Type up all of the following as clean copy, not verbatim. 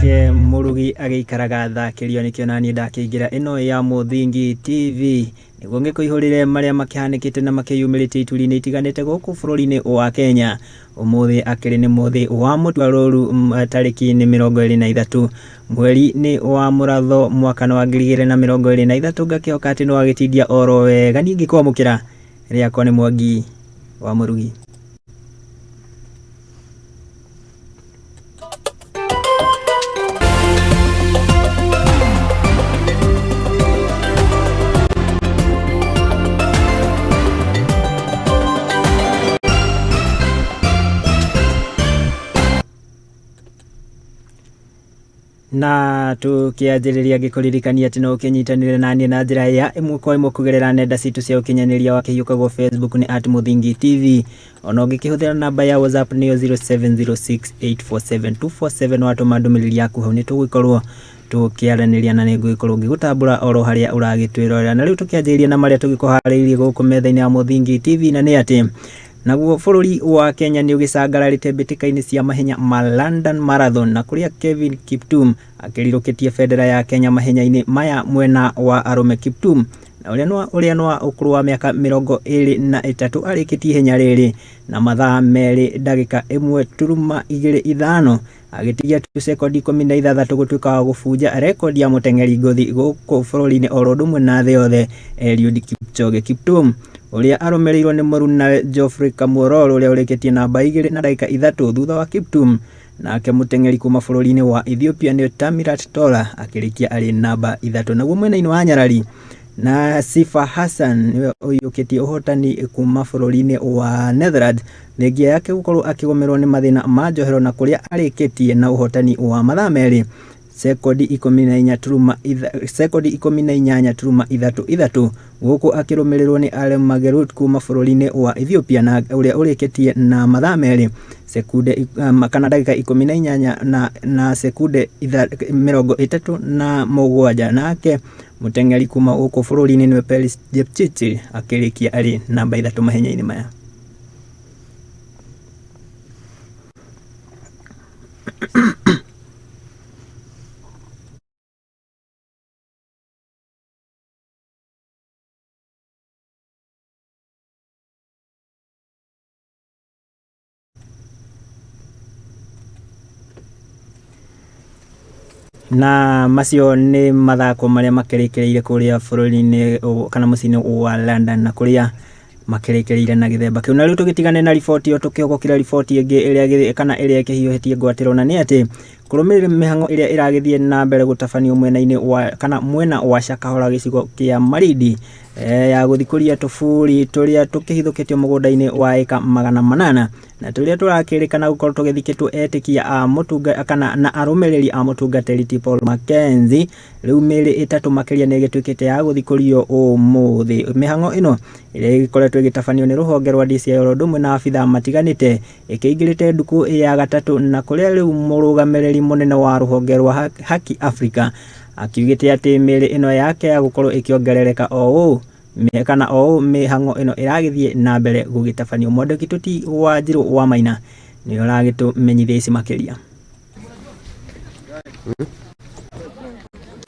Nake mũrugi agĩikaraga thakĩrio nĩkĩo naniĩ ndakĩingĩra ĩno ya Mũthingi TV nĩguo ngĩkũihũrĩre marĩa makĩhanĩkĩte na makĩyumĩrĩtie ituri-inĩ itiganĩte gũkũ bũrũri-inĩ wa Kenya. Ũmũthĩ akĩrĩ nĩ mũthĩ wa mũtua rũru, tarĩki nĩ 23 mweri nĩ wa mũratho mwaka wa 2023. Ngakĩhoka atĩ nĩ wagĩtindia oro wega. Niĩ ngĩkwamũkĩra rĩakwa nĩ Mwangi wa Mũrugi. Na tukianjĩrĩria ngĩkũririkania atĩ no ũkĩnyitanĩre naniĩ na njĩra ya ĩmwe kwa ĩmwe kũgerera nenda citũ cia ũkinyanĩria wa kĩhiũkagwo Facebook nĩ at Mũthingi TV, ona ũngĩkĩhũthĩra namba ya WhatsApp nĩyo 0706847247. Watũma ndũmĩrĩri yaku hau nĩ tũgũkorwo tũkĩaranĩria na nĩ ngũgĩkorwo ngĩgũtambũra oro harĩa ũragĩtwĩrorera. Na rĩu tũkĩanjĩrĩria na marĩa tũgĩkũharĩirie gũkũ metha-inĩ ya Mũthingi TV, na nĩ atĩ naguo bũrũri wa Kenya nĩ ũgĩcangararĩte mbĩtĩka-inĩ cia mahenya ma London Marathon, na kũrĩa Kevin Kiptum akĩrirũkĩtie bendera ya Kenya mahenya-inĩ maya mwena wa arũme. Kiptum na ũrĩa nĩ wa ũkũrũ wa mĩaka 23 arĩkĩtie ihenya rĩrĩ na mathaa 2 ndagĩka 1.25, agĩtigia tu sekondi 16 gũtuĩka wa gũbunja rekondi ya mũteng'eri ngũthi gũkũ bũrũri-inĩ oro ũndũ ũmwe na thĩ yothe Eliud Kipchoge. Kiptum ũrĩa arũmĩrĩirwo nĩ mũrunawe Geoffrey Kamworor ũrĩa ũrĩkĩtie namba 2 na ndagĩka 3 thutha wa Kiptum. Nake mũteng'eri kuma bũrũri-inĩ wa Ethiopia nĩ Tamirat Tola akĩrĩkia arĩ namba 3. Naguo mwena-inĩ wa Nyarari na Sifa Hassan nĩwe ũiyũkĩtie ũhotani kuma bũrũri-inĩ wa Netherlands, thengia yake gũkorwo akĩgũmĩrwo nĩ mathĩna ma njohero, na kũrĩa arĩkĩtie na ũhotani wa mathaa 2 sekondi 18.33, gũkũ akĩrũmĩrĩrwo nĩ Alem Magerut kuma bũrũri-inĩ wa Ethiopia na ũrĩa ũrĩkĩtie na mathaa 2 sekunde kana ndagĩka 18 na sekunde 37. Nake mũteng'eri kuma gũkũ bũrũri-inĩ nĩwe Peris Jepchirchir akĩrĩkia arĩ namba 3 mahenya-inĩ maya. Na macio nĩ mathako marĩa makĩrĩkĩrĩire kũrĩa bũrũri-inĩ kana mũciĩ-inĩ wa London, na kũrĩa makĩrĩkĩrĩire na gĩthemba kĩu. Na rĩu tũgĩtigane na riboti ĩyo tũkĩhũgũkĩra riboti ĩngĩ ĩrĩa kana ĩrĩa ĩkĩhiũhĩtie ngwatĩro, na nĩ atĩ kũrũmĩrĩra mĩhang'o ĩrĩa ĩragĩthiĩ na mbere gũtabanio mwena-inĩ wa kana mwena wa Shakahola gĩcigo kĩa Malindi, ya gũthikũria tũburi tũrĩa tũkĩhithũkĩtio mũgũnda-inĩ wa ĩka 800 na tũrĩa tũrakĩrĩkana gũkorwo tũgĩthikĩtwo etĩkia a mũtunga kana na arũmĩrĩri a mũtungatĩri T Paul Mackenzie. Rĩu mĩĩrĩ 3 makĩria nĩ ĩgĩtuĩkĩte ya gũthikũrio ũmũthĩ. Mĩhang'o ĩno ĩrĩa ĩgĩkoretwo ĩgĩtabanio nĩ rũhonge rwa DCI oro ũndũ ũmwe na abithaa matiganĩte ĩkĩingĩrĩte ndukũ ya gatatũ, na kũrĩa rĩu mũrũgamĩrĩri mũnene wa rũhonge rwa Haki Africa akiugĩte atĩ mĩĩrĩ ĩno yake ya gũkorwo ĩkĩongerereka o ũũ kana o ũũ mĩhang'o ĩno ĩragĩthiĩ na mbere gũgĩtabanio. Mwandĩki Tũti wa Njirũ wa Maina nĩwe ũragĩtũmenyithia ici makĩria.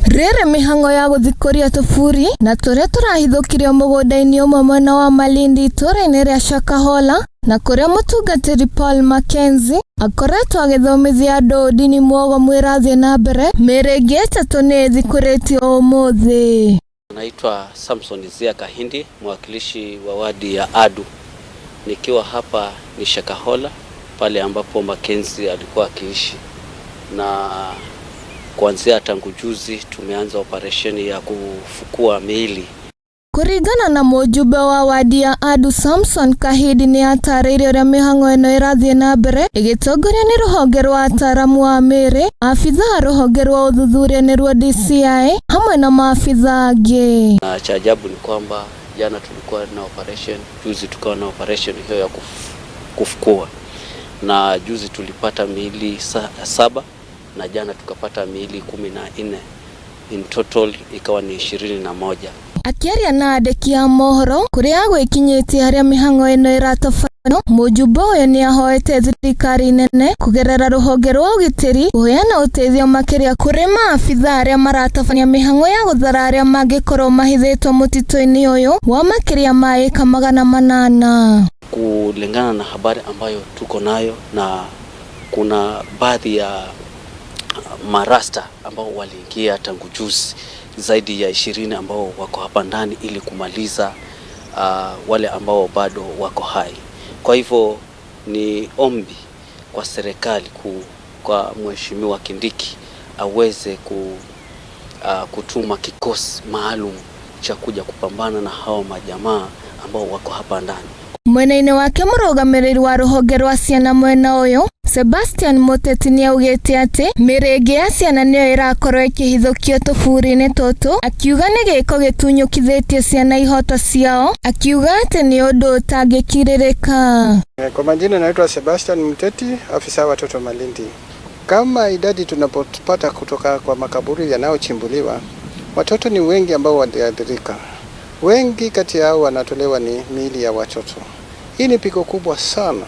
Rĩrĩ mĩhang'o ya gũthikũria tũburi na tũrĩa tũrahithũkirio mũgũnda-inĩ ũmwe mwena wa Malindi itũũra-inĩ rĩa Shakahola, na kũrĩa mũtungatĩri Paul Mackenzie akoretwo agĩthomithia andũ ndini mwogomu ĩrathiĩ na mbere. Mĩĩrĩ ĩngĩ 3 nĩ ĩthikũrĩtio ũmũthĩ. Naitwa Samson Zia Kahindi, mwakilishi wa wadi ya Adu. Nikiwa hapa ni Shakahola pale ambapo Mackenzie alikuwa akiishi, na kuanzia tangu juzi tumeanza operesheni ya kufukua miili. Kũringana na mũjumbe wa wadi ya Adu Samson Kahindi nĩ atarĩirie ũrĩa mĩhang'o ĩno ĩrathiĩ na mbere ĩgĩtongorio nĩ rũhonge rwa ataaramu a mĩĩrĩ, abithaa a rũhonge rwa ũthuthuria nĩruo DCI hamwe na maabithaa angĩ. Na cha ajabu ni kwamba jana tulikuwa na operation, juzi tukawa na operation hiyo ya kufukua, na juzi tulipata miili 7 na jana tukapata miili 14, in total ikawa ni 21. Akĩaria na andĩki a mohoro kũrĩa agwĩkinyĩtie harĩa mĩhang'o ĩno ĩratabanio. ĩno, mũjumbe ũyũ nĩ ahoete thirikari nene kũgerera rũhonge rwa ũgitĩri kũheana ũteithio makĩria kũrĩ maabitha arĩa maratabania mĩhang'o ya gũthara arĩa mangĩkorwo mahithĩtwo mũtitũ-inĩ ũyũ wa makĩria ma ĩka 800. Kulingana na habari ambayo tuko nayo, na kuna baadhi ya marasta ambao waliingia tangu juzi zaidi ya 20 ambao wako hapa ndani ili kumaliza wale ambao bado wako hai. Kwa hivyo ni ombi kwa serikali kwa Mheshimiwa Kindiki aweze kutuma kikosi maalum cha kuja kupambana na hao majamaa ambao wako hapa ndani. Mwena-inĩ wake mũrũgamĩrĩri wa rũhonge rwa ciana mwena ũyũ Sebastian Muteti nĩaugĩte atĩ mĩrĩ ĩngĩ ya ciana nĩyo ĩrakorwo ĩkĩhithũkio tũburi-inĩ tũtũ, akiuga nĩ gĩko gĩtunyũkithĩtie ciana ihoto ciao, akiuga atĩ nĩ ũndũ ũtangĩkirĩrĩka. Kwa majina naitwa Sebastian Muteti, afisa watoto Malindi. Kama idadi tunapopata kutoka kwa makaburi yanayochimbuliwa, watoto ni wengi ambao waliathirika. Wengi kati yao wanatolewa ni miili ya watoto. Hii ni pigo kubwa sana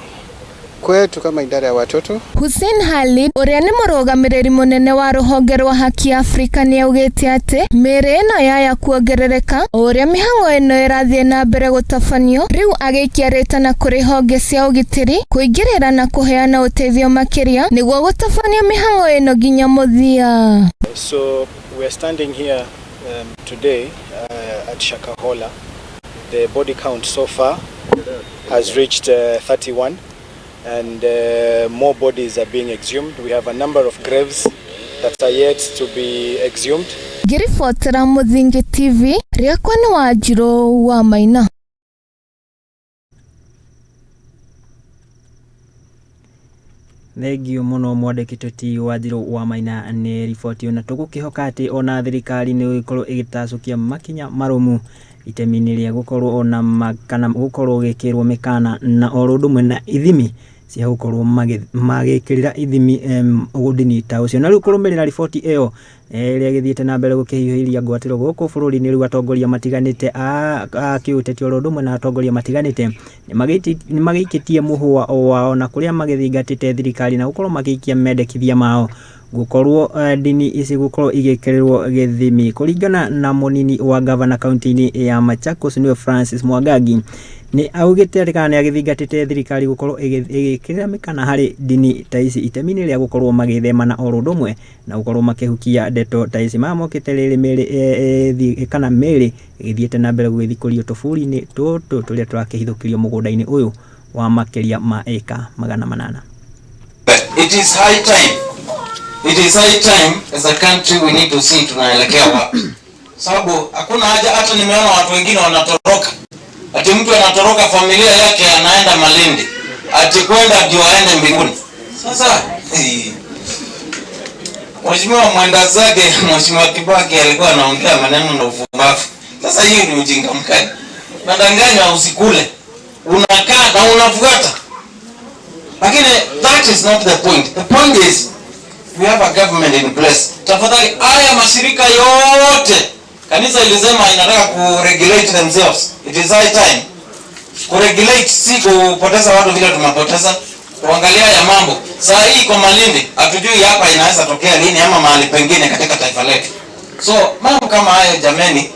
kwetu kama idara ya watoto. Hussein Khalid ũrĩa nĩ mũrũgamĩrĩri mũnene wa rũhonge rwa Haki Afrika nĩaugĩte atĩ mĩrĩ ĩno yaya kuongerereka o ũrĩa mĩhang'o ĩno ĩrathiĩ na mbere gũtabanio, rĩu agĩikia rĩtana kũrĩ honge cia ũgitĩri kũingĩrĩra na kũheana ũteithio makĩria nĩguo gũtabania mĩhang'o ĩno nginya mũthia. So we are standing here today at Shakahola. The body count so far has reached 31, and more bodies are being exhumed. We have a number of graves that are yet to be exhumed. Ngĩribotera Mũthingi TV, rĩakwa nĩ Wanjirũ wa Maina. Thengio mũno mwandĩki tũti Wanjirũ wa Maina nĩ riboti ĩyo, na tũgũkĩhoka atĩ ona thirikari nĩ ĩgũgĩkorwo ĩgĩtacũkia makinya marũmu itemi-inĩ rĩa gũkorwo ona kana gũkorwo gĩkĩrwo mĩkana na oro ũndũ ũmwe na ithimi cia gũkorwo magĩkĩrĩra ithimi ũndini ta ũcio. Na rĩu kũrũmĩrĩra riboti ĩyo ĩrĩa ĩgĩthiĩte na mbere gũkĩhiũhĩria ngwatĩro gũkũ bũrũri-inĩ, rĩu atongoria matiganĩte a kĩũteti oro ũndũ ũmwe na atongoria matiganĩte nĩ magĩikĩtie mũhũa wao na kũrĩa magĩthingatĩte thirikari na gũkorwo magĩikia mendekithia mao gũkorwo ndini ici gũkorwo igĩkĩrĩrwo gĩthimi. Kũringana na mũnini wa gavana kaunti-inĩ ya Machakos nĩwe Francis Mwangangi, nĩ augĩte atĩ kana nĩ agĩthingatĩte thirikari gũkorwo ĩgĩkĩrĩra mĩkana harĩ ndini ta ici itemi-inĩ rĩa gũkorwo magĩthemana oro ũndũ ũmwe na gũkorwo makĩhukia ndeto ta ici. Maya mokĩte rĩrĩ mĩrĩ kana mĩrĩ ĩgĩthiĩte na mbere gũgĩthikũrio tũburi-inĩ tũtũ tũrĩa tũrakĩhithũkĩrio mũgũnda-inĩ ũyũ wa makĩria ma ĩka 800. It is high time. It is high time as a country we need to see tunaelekea wapi. Sababu hakuna haja, hata nimeona watu wengine wanatoroka. Ati mtu anatoroka familia yake anaenda Malindi. Ati kwenda ndio aende mbinguni. Sasa Mheshimiwa mwenda zake, Mheshimiwa Kibaki alikuwa anaongea maneno na ufumbavu. Sasa hiyo ni ujinga mkali. Unadanganywa usikule. Unakaa na unafuata. Lakini that is not the point. The point is we have a government in place. Tafadhali haya mashirika yote, kanisa ilisema inataka kuregulate themselves. It is high time. Kuregulate si kupoteza watu vile tumepoteza. Kuangalia ya mambo. Saa hii kwa Malindi hatujui hapa inaweza tokea lini ama mahali pengine katika taifa letu. So mambo kama hayo jameni,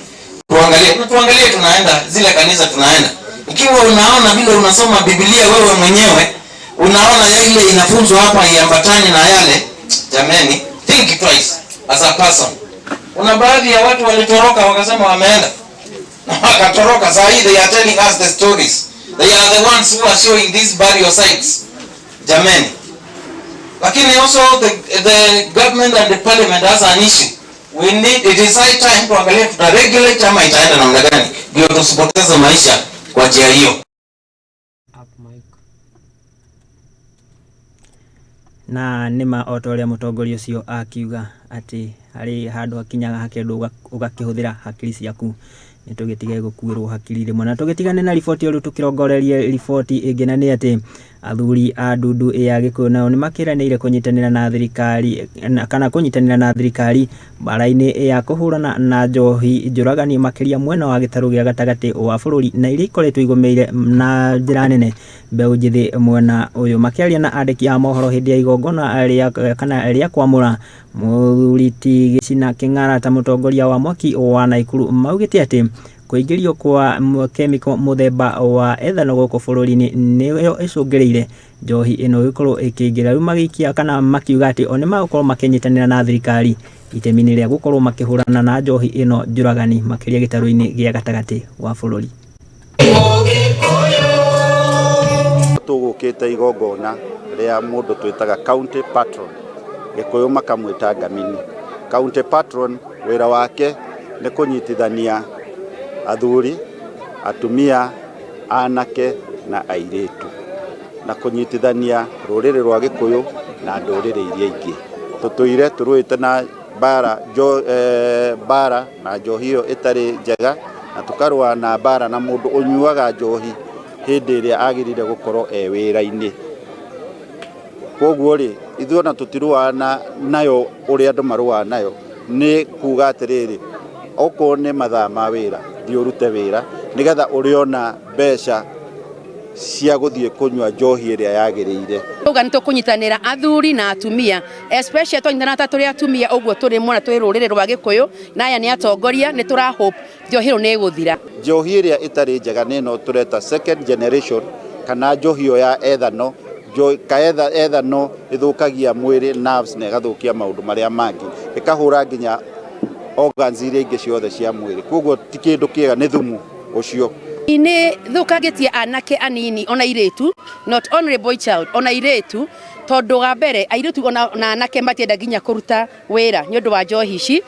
tuangalie. Tuangalie tunaenda zile kanisa tunaenda. Ikiwa unaona vile unasoma Biblia wewe mwenyewe, unaona ile inafunzwa hapa iambatane na yale, jameni, think twice as a person. Kuna baadhi ya watu walitoroka wakasema wameenda. Na wakatoroka. Saa hii they are telling us the stories. They are the ones who are showing these burial sites. Jameni. Lakini also the government and the parliament has an issue. We need, it is high time tuangalie tuta regulate ama itaenda namna gani ndio tusipoteze maisha kwa njia hiyo. Na nĩma o ta ũrĩa mũtongoria ũcio akiuga atĩ harĩ handũ hakinyaga hakĩendwo ũgakĩhũthĩra hakiri ciaku, nĩ tũgĩtige gũkuĩrwo hakiri rĩmwe. Na tũgĩtigane na riboti ĩyo, rĩu tũkĩrongorerie riboti ĩngĩ, na nĩ atĩ Athuri a ndundu ya Gĩkũyũ nao nĩ makĩranĩire kũnyitanĩra na thirikari kana kũnyitanĩra na thirikari mbara-inĩ ya kũhũrana na njohi njũragani makĩria mwena wa gĩtarũ gĩa gatagatĩ wa bũrũri na iria ikoretwo igũmĩire na njĩra nene mbeũ njĩthĩ mwena ũyũ. Makĩaria na andĩki a mohoro hĩndĩ ya igongona rĩa kana rĩa kwamũra mũthuri ti Gĩcina Kĩng'ara ta mũtongoria wa mwaki wa Naikuru, maugĩte atĩ kũingĩrio kwa kemiko mũthemba wa ethanol gũkũ bũrũri-inĩ nĩyo ĩcũngĩrĩire njohi ĩno gũkorwo ĩkĩingĩra. Rĩu magĩikia kana makiuga atĩ o nĩmagũkorwo makĩnyitanĩra na thirikari itemi-inĩ rĩa gũkorwo makĩhũrana na njohi ĩno njũragani makĩria gĩtarũ-inĩ gĩa gatagatĩ wa bũrũri. Tũgũkĩte igongona rĩa mũndũ twĩtaga county patron, Gĩkũyũ makamwĩta Ngamini. County patron wĩra wake nĩ kũnyitithania athuri, atumia, anake na airĩtu, na kũnyitithania rũrĩrĩ rwa Gĩkũyũ na ndũrĩrĩ iria ingĩ. Tũtũire tũrũĩte na mbara mbara na njohi ĩyo ĩtarĩ njega, na tũkarũa na mbara na mũndũ ũnyuaga njohi hĩndĩ ĩrĩa agĩrĩire gũkorwo e wĩra-inĩ. Koguo rĩ, ithuĩ ona tũtirũaga nayo ũrĩa andũ marũaga nayo, nĩ kuga atĩrĩrĩ, okorwo nĩ mathaa ma wĩra, thiĩ ũrute wĩra nĩgetha ũrĩona mbeca cia gũthiĩ kũnyua njohi ĩrĩa yagĩrĩire. Uga nĩ tũkũnyitanĩra athuri na atumia, especially twanyitanĩra ta tũrĩ atumia ũguo tũrĩ mwena twĩ rũrĩrĩ rwa Gĩkũyũ, na aya nĩ atongoria, nĩ tũra hope njohi ĩno nĩ ĩgũthira. Njohi ĩrĩa ĩtarĩ njega nĩ ĩno tũreta second generation, kana njohi ĩyo ya ethanol. Ethanol ĩthũkagia mwĩrĩ, nerves, na ĩgathũkia maũndũ marĩa mangĩ, ĩkahũra nginya organs iria ingĩ ciothe cia mwĩrĩ. Koguo ti kĩndũ kĩega, nĩ thumu ũcio. Nĩ thũkangĩtie anake anini ona airĩtu, not only boy child, ona airĩtu, tondũ wa mbere airĩtu ona anake matienda nginya kũruta wĩra nĩ ũndũ wa njohi ici.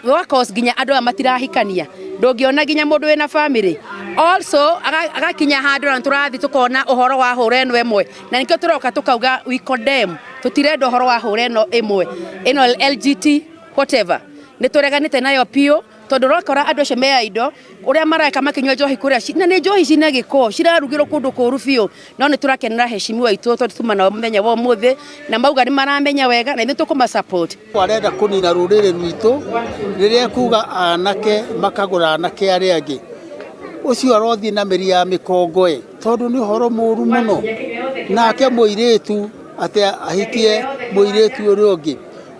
Gwa nginya andũ aya matirahikania, ndũngĩona nginya mũndũ wĩna family. Also agakinya handũ na tũrathiĩ tũkona ũhoro wa hũra ĩno ĩmwe, na nĩkĩo tũroka tũkauga we condemn, tũtirenda ũhoro wa hũra ĩno ĩmwe ĩno LGT whatever, nĩ tũreganĩte nayo biũ, tondũ ũrakora andũ acio me indo ũrĩa mareka makĩnyua njohi kũrĩa, na nĩ njohi cina gĩko, cirarugĩrwo kũndũ kũũru biũ. No nĩ tũrakenera heshimiwa aitũ tondũ tuma nao mũthenya wa ũmũthĩ, na mauga nĩ maramenya wega na ithuĩ tũkũma support. Arenda kũnina rũrĩrĩ rwitũ rĩrĩa kuga anake makagũra anake arĩa angĩ, ũcio arothiĩ na mĩri ya mĩkongoe, tondũ nĩ ũhoro mũũru mũno. Nake mũirĩtu atĩ ahikie mũirĩtu ũrĩa ũngĩ,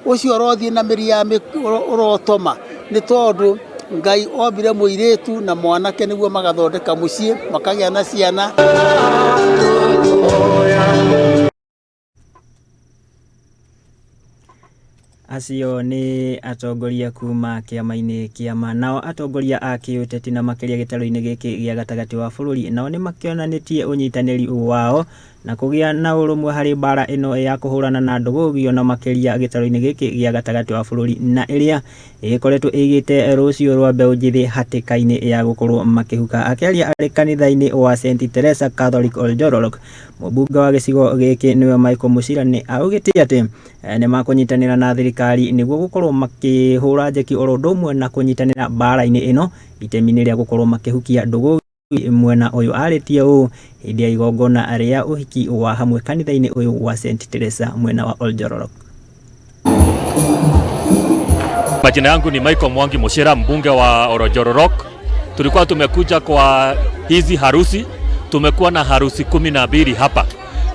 ũcio arothiĩ na mĩri ya ũrotoma, nĩ tondũ Ngai ombire mũirĩtu na mwanake nĩguo magathondeka mũciĩ, makagĩa na ciana. Acio nĩ atongoria kuma kĩama-inĩ kĩama. Nao atongoria a kĩũteti na makĩria gĩtarũ-inĩ gĩkĩ gĩa gatagatĩ wa bũrũri nao nĩ makĩonanĩtie ũnyitanĩri wao na kũgĩa na ũrũmwe harĩ mbara ĩno ya kũhũrana na ndũgũgio na makĩria gĩtarũ-inĩ gĩkĩ gĩa gatagatĩ wa bũrũri, na ĩrĩa ĩkoretwo ĩigĩte rũciũ rwa mbeũ njĩthĩ hatĩka-inĩ ya gũkorwo makĩhuka. Akĩaria arĩ kanitha-inĩ wa St Teresa Catholic Oljororok, mũmbunge wa gĩcigo gĩkĩ nĩwe Michael Muchira nĩ augĩte atĩ nĩ makũnyitanĩra na thirikari nĩguo gũkorwo makĩhũra njeki oro ũndũ ũmwe na kũnyitanĩra mbara-inĩ ĩno itemi-inĩ rĩa gũkorwo makĩhukia ndũgũ mwena ũyũ. Arĩtie ũũ hĩndĩ ya igongona rĩa ũhiki wa hamwe kanitha-inĩ ũyũ wa St Teresa mwena wa Oljororok. Majina yangu ni Michael Mwangi Mushira, mbunge wa Oljororok. Tulikuwa tumekuja kwa hizi harusi, tumekuwa na harusi 12 hapa,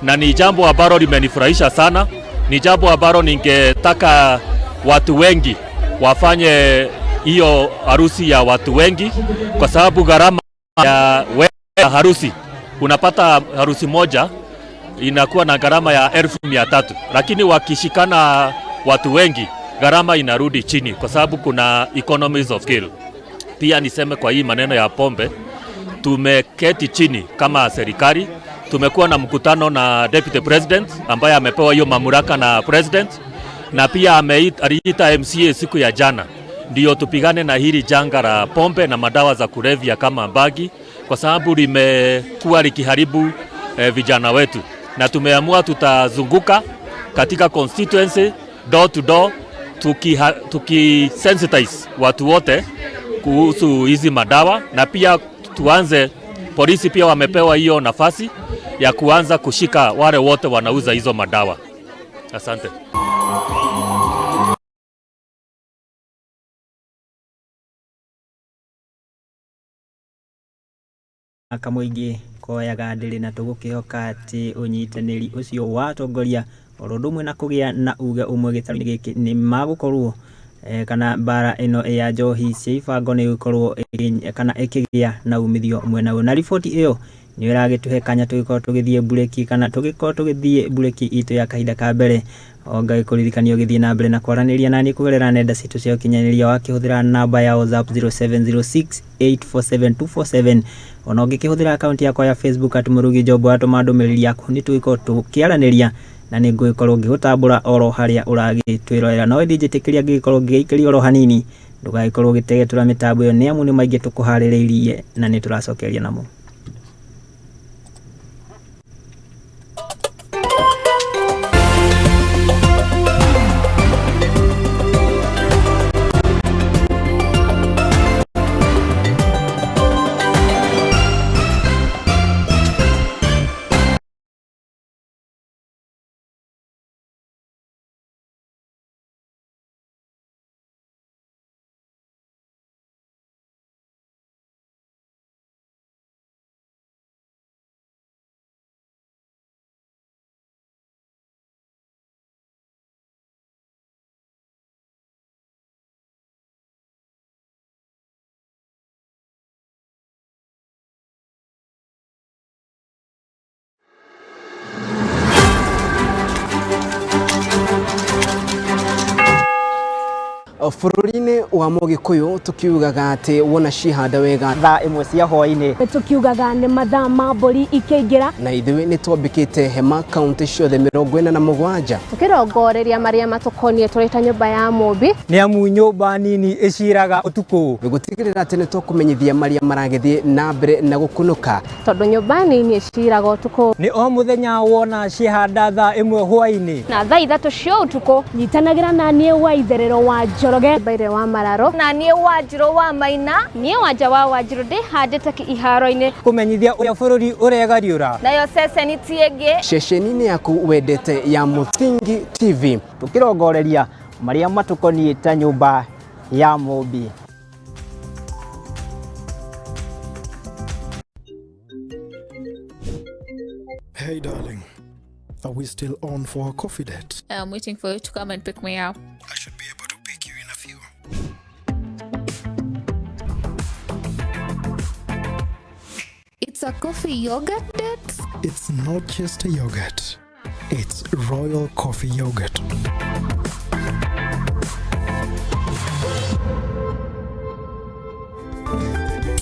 na ni jambo ambalo limenifurahisha sana. Ni jambo ambalo ningetaka watu wengi wafanye hiyo harusi ya watu wengi, kwa sababu gharama ya harusi, unapata harusi moja inakuwa na gharama ya 300,000, lakini wakishikana watu wengi gharama inarudi chini, kwa sababu kuna economies of scale. Pia niseme kwa hii maneno ya pombe, tumeketi chini kama serikali, tumekuwa na mkutano na Deputy President ambaye amepewa hiyo mamlaka na President, na pia aliita MCA siku ya jana ndio tupigane na hili janga la pombe na madawa za kulevya kama bangi, kwa sababu limekuwa likiharibu vijana wetu, na tumeamua tutazunguka katika constituency door to door tukisensitize watu wote kuhusu hizi madawa, na pia tuanze Polisi pia wamepewa hiyo nafasi ya kuanza kushika wale wote wanauza hizo madawa. Asante. Kamũingĩ koyaga ndĩrĩ na tũgũkĩhoka atĩ ũnyitanĩri ũcio wa atongoria oro ũndũ ũmwe na kũgĩa na uge ũmwe gĩtarũ-inĩ gĩkĩ nĩ magũkorwo kana mbara ĩno ya njohi cia ibango nĩ ĩgũkorwo kana ĩkĩgĩa na umithio mwena ũyũ. Na riboti ĩyo nĩ ĩragĩtũhe kanya tũgĩkorwo tũgĩthiĩ mburĩki kana tũgĩkorwo tũgĩthiĩ mburĩki itũ ya kahinda ka mbere. O ngagĩkũririkania ũgĩthiĩ na mbere na kwaranĩria naniĩ kũgerera nenda citũ cia ũkinyanĩria wakĩhũthĩra namba ya WhatsApp 0706847247 ona ũngĩkĩhũthĩra akaunti yakwa ya Facebook at Mũrugi Job watũma ndũmĩrĩri yaku nĩ tũgĩkorwo tũkĩaranĩria na nĩ ngũgĩkorwo ngĩgũtambũra oro harĩa ũragĩtwĩrorera. No ĩndĩ njĩtĩkĩria ngĩgĩkorwo ngĩgĩikĩria oro hanini ndũgagĩkorwo ũgĩtegetũra mĩtambo ĩyo nĩ amu nĩ maingĩ tũkũharĩrĩirie na nĩ tũracokeria namo. Bũrũri-inĩ wa Mũgĩkũyũ tukiugaga atĩ wona cihanda wega thaa ĩmwe cia hwaĩ-inĩ tukiugaga nĩ mathaa ma mbũri ikĩingĩra na ithuĩ nĩ twambĩkĩte hema kaunti ciothe 47 tukirongoreria maria matukonie tũrĩ ta nyũmba ya mũmbi nĩ amu nyũmba nini ĩciraga ũtukũ gũtigĩrĩra atĩ nĩ tũkũmenyithia maria maragĩthiĩ na mbere na gũkunũka tondũ nyũmba nini ĩciraga ũtukũ nĩ o mũthenya wona cihanda thaa ĩmwe hwaĩ-inĩ na thaa 3 cia ũtukũ nyitanagĩra na niĩ wa itherero wa Njoroge Mbaire wa Mararo na niĩ Wanjirũ wa Maina niĩ Wanja wa Wanjirũ ndĩhandĩte iharo-inĩ kũmenyithia ũrĩa bũrũri ũregariũra nayo ceceni ti ĩngĩ ceceni-inĩ yaku wendete ya Mũthingi TV tũkĩrongoreria marĩa matũkoniĩ ta nyũmba ya mũmbi. Hey darling, are we still on for a coffee date? I'm waiting for you to come and pick me up. I should be able to pick you in a few. It's a coffee yogurt date? It's not just a yogurt. It's Royal Coffee Yogurt.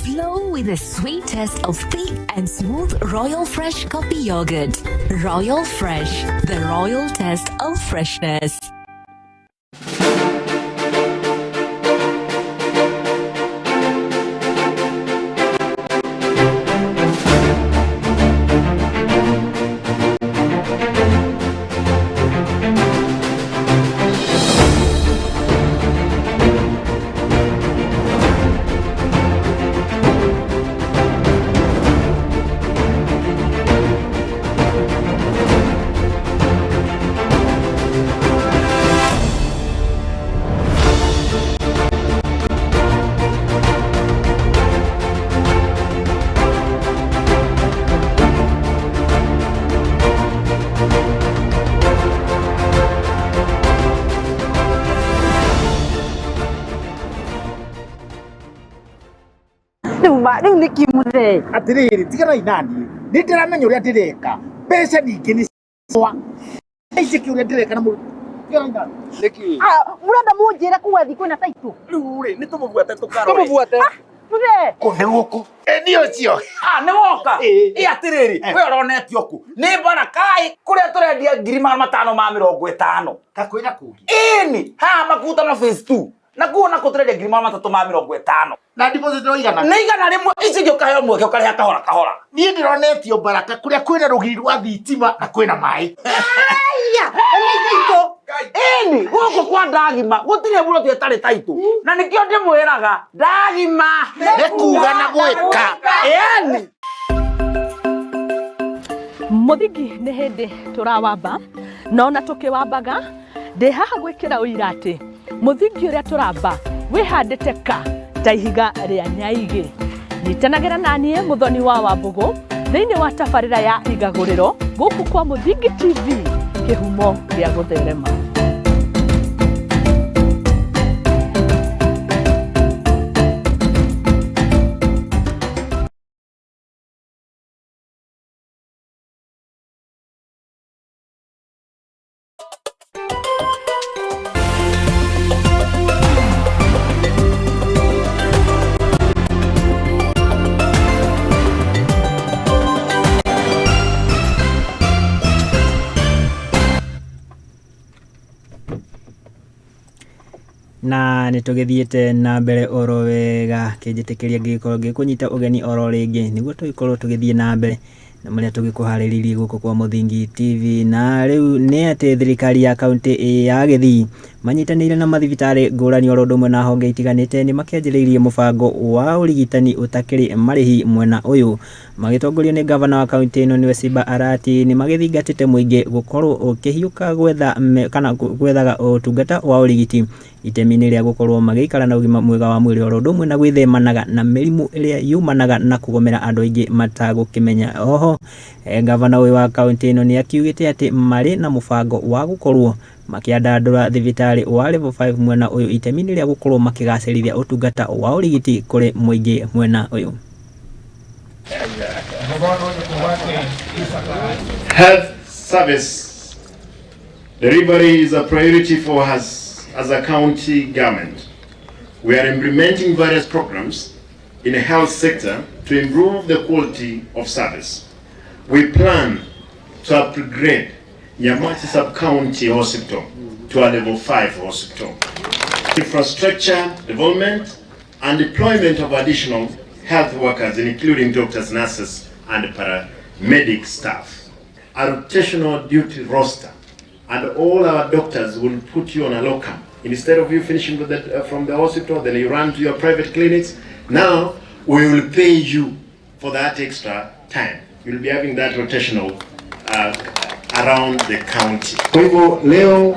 Flow with the sweet taste of thick and smooth Royal Fresh Coffee Yogurt. Royal Fresh, the royal taste of freshness. Rĩu nĩ kĩmũthee atirĩrĩ tiganai naniĩ nĩ ndĩramenya ũrĩa ndĩreka mbeca ningĩ nĩ ciakwa njĩke ũrĩa ndĩreka na tiganai naniĩ nĩkĩ mũrenda mũnjĩre kuga thi kwĩna taitũ rĩu rĩ nĩ tũmũbuate tũkarore tũmũbuate mũthee kũ nĩ gũkũ nĩ ũcio nĩ woka ĩ atĩrĩrĩ we ũronetio kũ nĩ Baraka kũrĩa tũrendia 550,000 kakwĩra kũngĩ ĩni haha Makutano phase 2 na kuo na kũtũrendia 350,000 na deposit no igana nĩ 100 ici ingĩ ũkaheo mweke ũkarĩha kahora kahora niĩ ndĩronetio Baraka kũrĩa kwĩna rũgiri rwa thitima na kwĩna maĩ ĩni gũkũ kwa Ndagima gũtirĩ buroti ĩtarĩ taitũ na nĩkĩo ndĩmwĩraga Ndagima nĩ kuga na gwĩka ĩni. Mũthingi nĩ hĩndĩ tũrawamba, na ona tũkĩwambaga ndĩ haha gwĩkĩra ũira atĩ mũthingi ũrĩa tũramba wĩhandĩte ka ta ihiga rĩa nyaigĩ. Nyitanagĩra na niĩ Mũthoni wa Wambũgũ thĩinĩ wa tabarĩra ya Igagũrĩro gũkũ kwa Mũthingi TV, kĩhumo gĩa gũtherema. Na nĩ tũgĩthiĩte na mbere oro wega, kĩnjĩtĩkĩria ngĩgĩkorwo ngĩkũnyita ũgeni oro rĩngĩ nĩguo tũgĩkorwo tũgĩthiĩ na mbere na marĩa tũgĩkũharĩrĩirie gũkũ kwa Mũthingi TV. Na rĩu nĩ atĩ thirikari ya kaunti ya Gĩthii manyitanĩire na mathibitarĩ ngũrani oro ũndũ ũmwe na honge itiganĩte nĩ makĩanjĩrĩirie mũbango wa ũrigitani ũtakĩrĩ marĩhi mwena ũyũ, magĩtongorio nĩ ngavana wa kaunti ĩno nĩwe Simba Arati. Nĩ magĩthingatĩte mũingĩ gũkorwo ũkĩhiũka gwetha kana gwethaga ũtungata wa ũrigiti itemi-inĩ rĩa gũkorwo magĩikara na ũgima mwega wa mwĩrĩ oro ũndũ ũmwe na gwĩthemanaga na mĩrimũ ĩrĩa yumanaga na kũgomera andũ aingĩ matagũkĩmenya. Oho ngavana ũyũ wa kaunti ĩno nĩ akiugĩte atĩ marĩ na mũbango wa gũkorwo makĩandandũra thibitarĩ wa level 5 mwena ũyũ itemi-inĩ rĩa gũkorwo makĩgacĩrithia ũtungata wa ũrigiti kũrĩ mũingĩ mwena ũyũ. Health service delivery is a priority for us as a county government. We are implementing various programs in the health sector to improve the quality of service. We plan to upgrade Nyamache Sub-County Hospital to a level 5 hospital. Infrastructure development and deployment of additional health workers, including doctors, nurses, and paramedic staff. A rotational duty roster, and all our doctors will put you on a locum. Instead of you finishing with from the hospital, then you run to your private clinics. Now, we will pay you for that extra time. You'll be having that rotational around the county. Kwa hivyo leo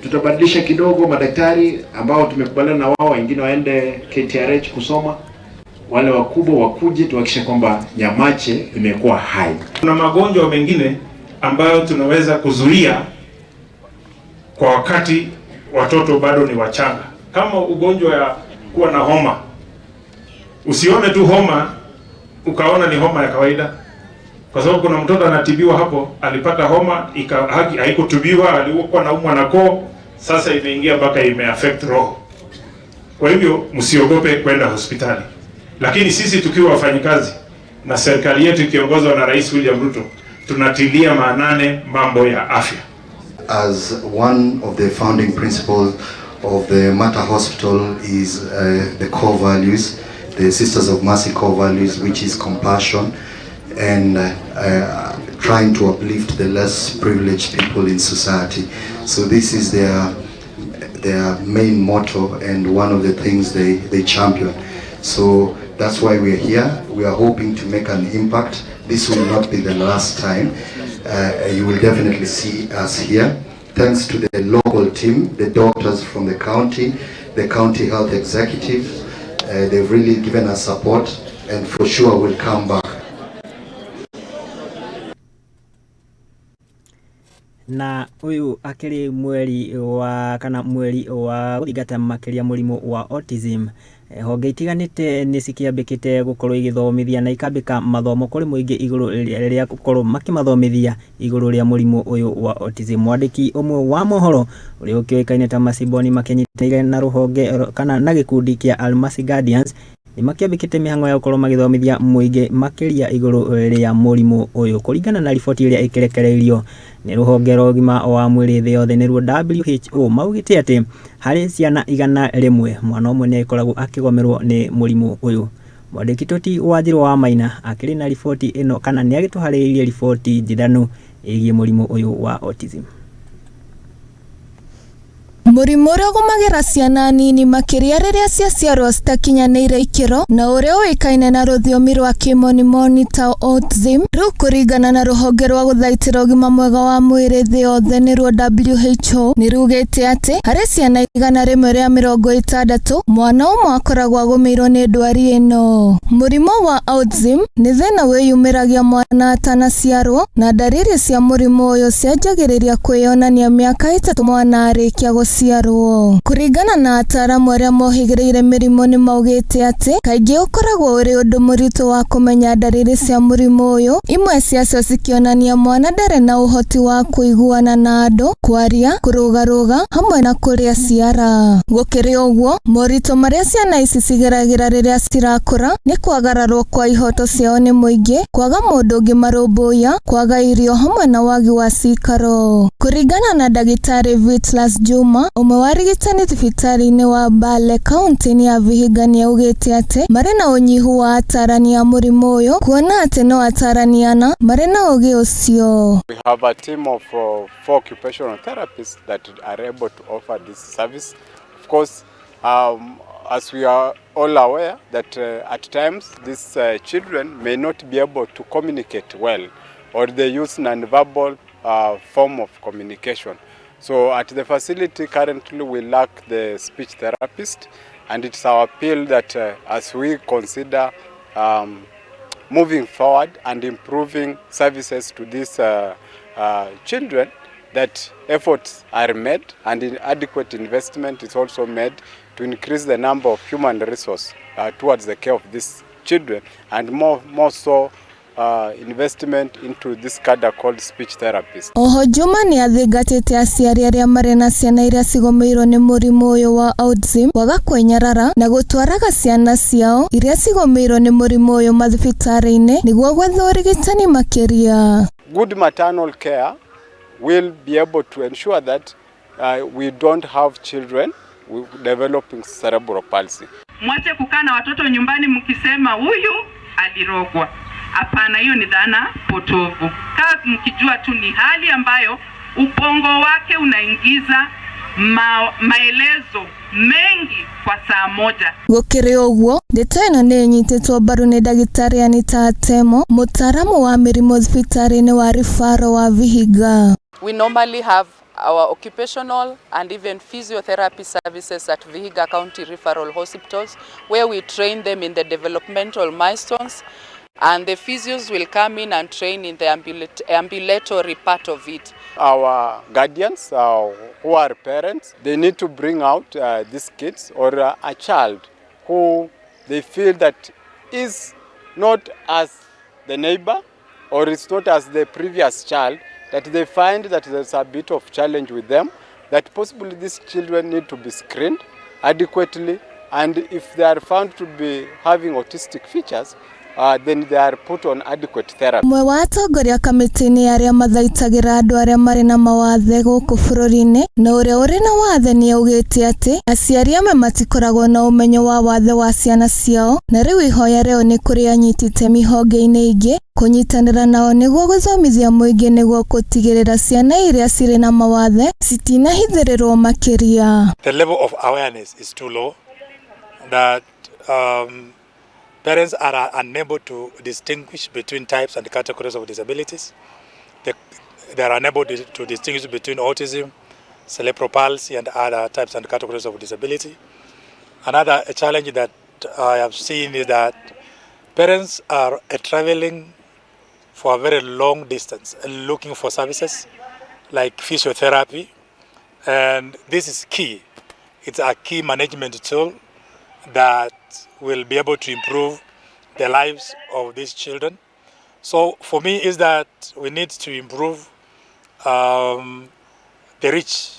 tutabadilisha kidogo madaktari ambao tumekubaliana na wao, wengine waende KTRH kusoma, wale wakubwa wakuje, tuhakikishe kwamba Nyamache imekuwa hai. Kuna magonjwa mengine ambayo tunaweza kuzuia kwa wakati watoto bado ni wachanga, kama ugonjwa ya kuwa na homa. Usione tu homa ukaona ni homa ya kawaida, kwa sababu kuna mtoto anatibiwa hapo, alipata homa haikutibiwa, alikuwa anaumwa na koo, sasa imeingia mpaka imeaffect roho. Kwa hivyo msiogope kwenda hospitali, lakini sisi tukiwa wafanyikazi na serikali yetu ikiongozwa na Rais William Ruto tunatilia maanane mambo ya afya. As one of the founding principles of the Mater Hospital is the core values, the Sisters of Mercy core values, which is compassion and trying to uplift the less privileged people in society. So this is their main motto and one of the things they champion. So that's why we are here. We are hoping to make an impact. This will not be the last time. You will definitely see us here. Thanks to the local team, the doctors from the county health executives, they've really given us support, and for sure we'll come back. Na ũyũ akĩrĩ mweri wa kana mweri wa gũthingata makĩria mũrimũ wa autism. Honge itiganĩte nĩ cikĩambĩkĩte gũkorwo igĩthomithia na ikambĩka mathomo kũrĩ mũingĩ igũrũ rĩa gũkorwo makĩmathomithia igũrũ rĩa mũrimũ ũyũ wa autism. Mwandĩki ũmwe wa mohoro ũrĩa ũkĩũĩkaine ta Masiboni makĩnyitanĩire na rũhonge kana na gĩkundi kĩa Almasi Guardians nĩ makĩambĩkĩte mĩhang'o ya gũkorwo magĩthomithia mũingĩ makĩria igũrũ rĩa mũrimũ ũyũ. Kũringana na riboti ĩrĩa ĩkĩrekereirio nĩ rũhonge rwa ũgima wa mwĩrĩ thĩ yothe nĩruo WHO, maugĩte atĩ harĩ ciana 100 mwana ũmwe nĩ akoragwo akĩgomerwo nĩ mũrimũ ũyũ. Mwandĩki Toti Wanjirũ wa Maina akĩrĩ na riboti ĩno kana nĩ agĩtũharĩrĩirie riboti njithanu ĩgiĩ mũrimũ ũyũ wa autism. Mũrimũ ũrĩa ũgũmagĩra ciana nini makĩria rĩrĩa ciaciarwo citakinyanĩire ikĩro na ũrĩa ũĩkaine na rũthiomi rwa kĩmonimoni ta autism, rĩu kũringana na rũhonge rwa gũthaitĩra ũgima mwega wa mwĩrĩ thĩ yothe nĩruo WHO, nĩrugĩte atĩ harĩ ciana 160 mwana ũmwe akoragwo agũmĩirwo nĩ ndwari ĩno. Mũrimũ wa autism nĩ thĩna wĩyumĩragia mwana atanaciarwo na ndariri cia mũrimũ ũyũ cianjagĩrĩria kwĩyonania mĩaka 3 mwana arĩkia gũciarwo. Kũringana na ataaramu arĩa mohĩgĩrĩire mĩrimũ nĩ maugĩte atĩ kaingĩ ũkoragwo ũrĩ ũndũ mũritũ wa kũmenya ndariri cia mũrimũ ũyũ, imwe ciacio cikĩonania mwana ndarĩ na ũhoti wa kũiguana na andũ, kwaria, kũrũgarũga hamwe na kũrĩa ciara. Gũkĩrĩ ũguo, moritũ marĩa ciana ici cigeragĩra rĩrĩa cirakũra nĩ kwagararwo kwa ihoto ciao nĩ mũingĩ, kwaga mũndũ ũngĩmarũmbũiya, kwaga irio hamwe na wagi wa cikaro. Kũringana na ndagĩtarĩ Vitlas Juma, ũmwe wa arigitani thibitarĩ-inĩ wa Mbale kaunti-inĩ ya Vihiga, nĩaugĩte atĩ marĩ na ũnyihu wa atarani a mũrimũ ũyũ, kuona atĩ no atarani ana marĩ na ũgĩ ũcio. We have a team of 4 occupational therapists that are able to offer this service. Of course, as we are all aware that at times these children may not be able to communicate well, or they use non-verbal form of communication. So at the facility currently we lack the speech therapist, and it's our appeal that as we consider moving forward and improving services to these children, that efforts are made and adequate investment is also made to increase the number of human resource towards the care of these children, and more so investment into this cadre called speech therapist. Oho Juma nĩ athingatĩte aciari arĩa marĩ na ciana iria cigũmĩirwo nĩ mũrimũ ũyũ wa autism kwaga kwĩnyarara na gũtwaraga ciana ciao iria cigũmĩirwo nĩ mũrimũ ũyũ mathibitarĩ-inĩ nĩguo gwetha ũrigitani makĩria. Good maternal care will be able to ensure that we don't have children developing cerebral palsy. Mwache kukaa na watoto nyumbani mkisema huyu alirogwa. Hapana, hiyo ni dhana potovu. Kaa mkijua tu ni hali ambayo ubongo wake unaingiza maelezo mengi kwa saa moja. Gũkĩrĩ ũguo, ndeto ĩno nĩ ĩnyitĩtwo mbaru nĩ ndagĩtarĩ Anita Atemo, mũtaaramu wa mĩrimũ thibitarĩ-inĩ wa Rifaro wa Vihiga. We normally have our occupational and even physiotherapy services at Vihiga County Referral Hospitals, where we train them in the developmental milestones, and the physios will come in and train in the ambulatory part of it. Our guardians who are parents, they need to bring out these kids or a child who they feel that is not as the neighbor or is not as the previous child, that they find that there's a bit of challenge with them, that possibly these children need to be screened adequately, and if they are found to be having autistic features, then they are put on adequate therapy. Ũmwe wa atongoria kamĩtĩ-inĩ arĩa mathaitagĩra andũ arĩa marĩ na mawathe gũkũ bũrũri-inĩ na ũrĩa ũrĩ na wathe nĩ augĩte atĩ aciari amwe matikoragwo na ũmenyo wa wathe wa ciana ciao, na rĩu ihoya rĩao nĩ kũrĩ anyiti itemi honge-inĩ ingĩ kũnyitanĩra nao nĩguo gũthomithia mũingĩ nĩguo gũtigĩrĩra ciana iria cirĩ na mawathe citinahithĩrĩrwo makĩria. The level of awareness is too low, that parents are unable to distinguish between types and categories of disabilities. They are unable to distinguish between autism, cerebral palsy, and other types and categories of disability. Another challenge that I have seen is that parents are traveling for a very long distance looking for services like physiotherapy, and this is key. It's a key management tool that will be able to improve the lives of these children. So for me is that we need to improve the reach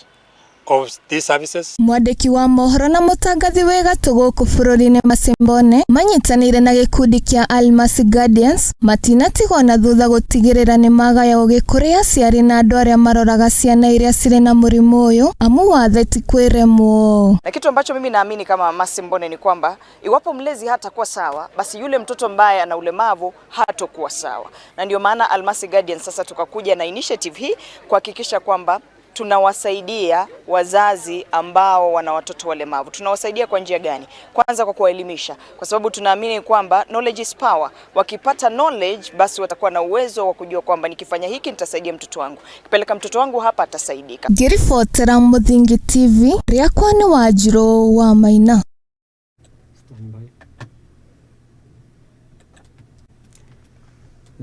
of these services. Mwandĩki wa mohoro na mũtangathi wĩ gatũ gũkũ bũrũri-inĩ Masimbone manyitanĩire na gĩkundi kĩa Almasi Guardians matinatigwo na thutha gũtigĩrĩra nĩ magaya ũgĩ kũrĩ aciari na andũ arĩa maroraga ciana iria cirĩ na mũrimũ ũyũ amu wathe ti kwĩremwo. Na kitu ambacho mimi naamini kama Masimbone ni kwamba iwapo mlezi hatakuwa sawa, basi yule mtoto ambaye ana ulemavu hatokuwa sawa. Na ndio maana Almasi Guardians sasa tukakuja na initiative hii kuhakikisha kwamba Tunawasaidia wazazi ambao wana watoto walemavu. Tunawasaidia kwa njia gani? Kwanza kwa kuwaelimisha, kwa sababu tunaamini kwamba knowledge is power. Wakipata knowledge, basi watakuwa na uwezo wa kujua kwamba nikifanya hiki nitasaidia mtoto wangu, kipeleka mtoto wangu hapa atasaidika. Ngĩribotera Mũthingi TV rĩakwa nĩ Wanjirũ wa Maina.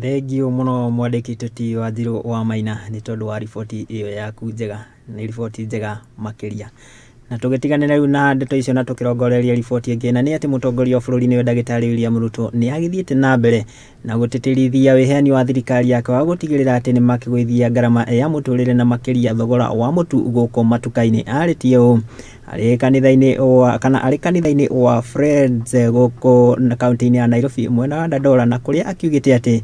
Thengiũ mũno mwandĩki Toti Wanjirũ wa Maina nĩ tondũ wa riboti ĩyo yaku njega, nĩ riboti njega makĩria. Na tũgĩtigane rĩu na ndeto icio na tũkĩrongoreria riboti ĩngĩ, na nĩ atĩ mũtongoria wa bũrũri nĩwe ndagĩtarĩ William Ruto nĩ agĩthiĩte na mbere na gũtĩtĩrithia wĩheani wa thirikari yake wa gũtigĩrĩra atĩ nĩ makĩgũithia ngarama ya mũtũrĩre na makĩria thogora wa mũtu gũkũ matuka-inĩ. Arĩtie ũũ arĩ kanitha-inĩ wa kana arĩ kanitha-inĩ wa Friends gũkũ kaunti-inĩ ya Nairobi mwena wa Dandora, na kũrĩa akiugĩte atĩ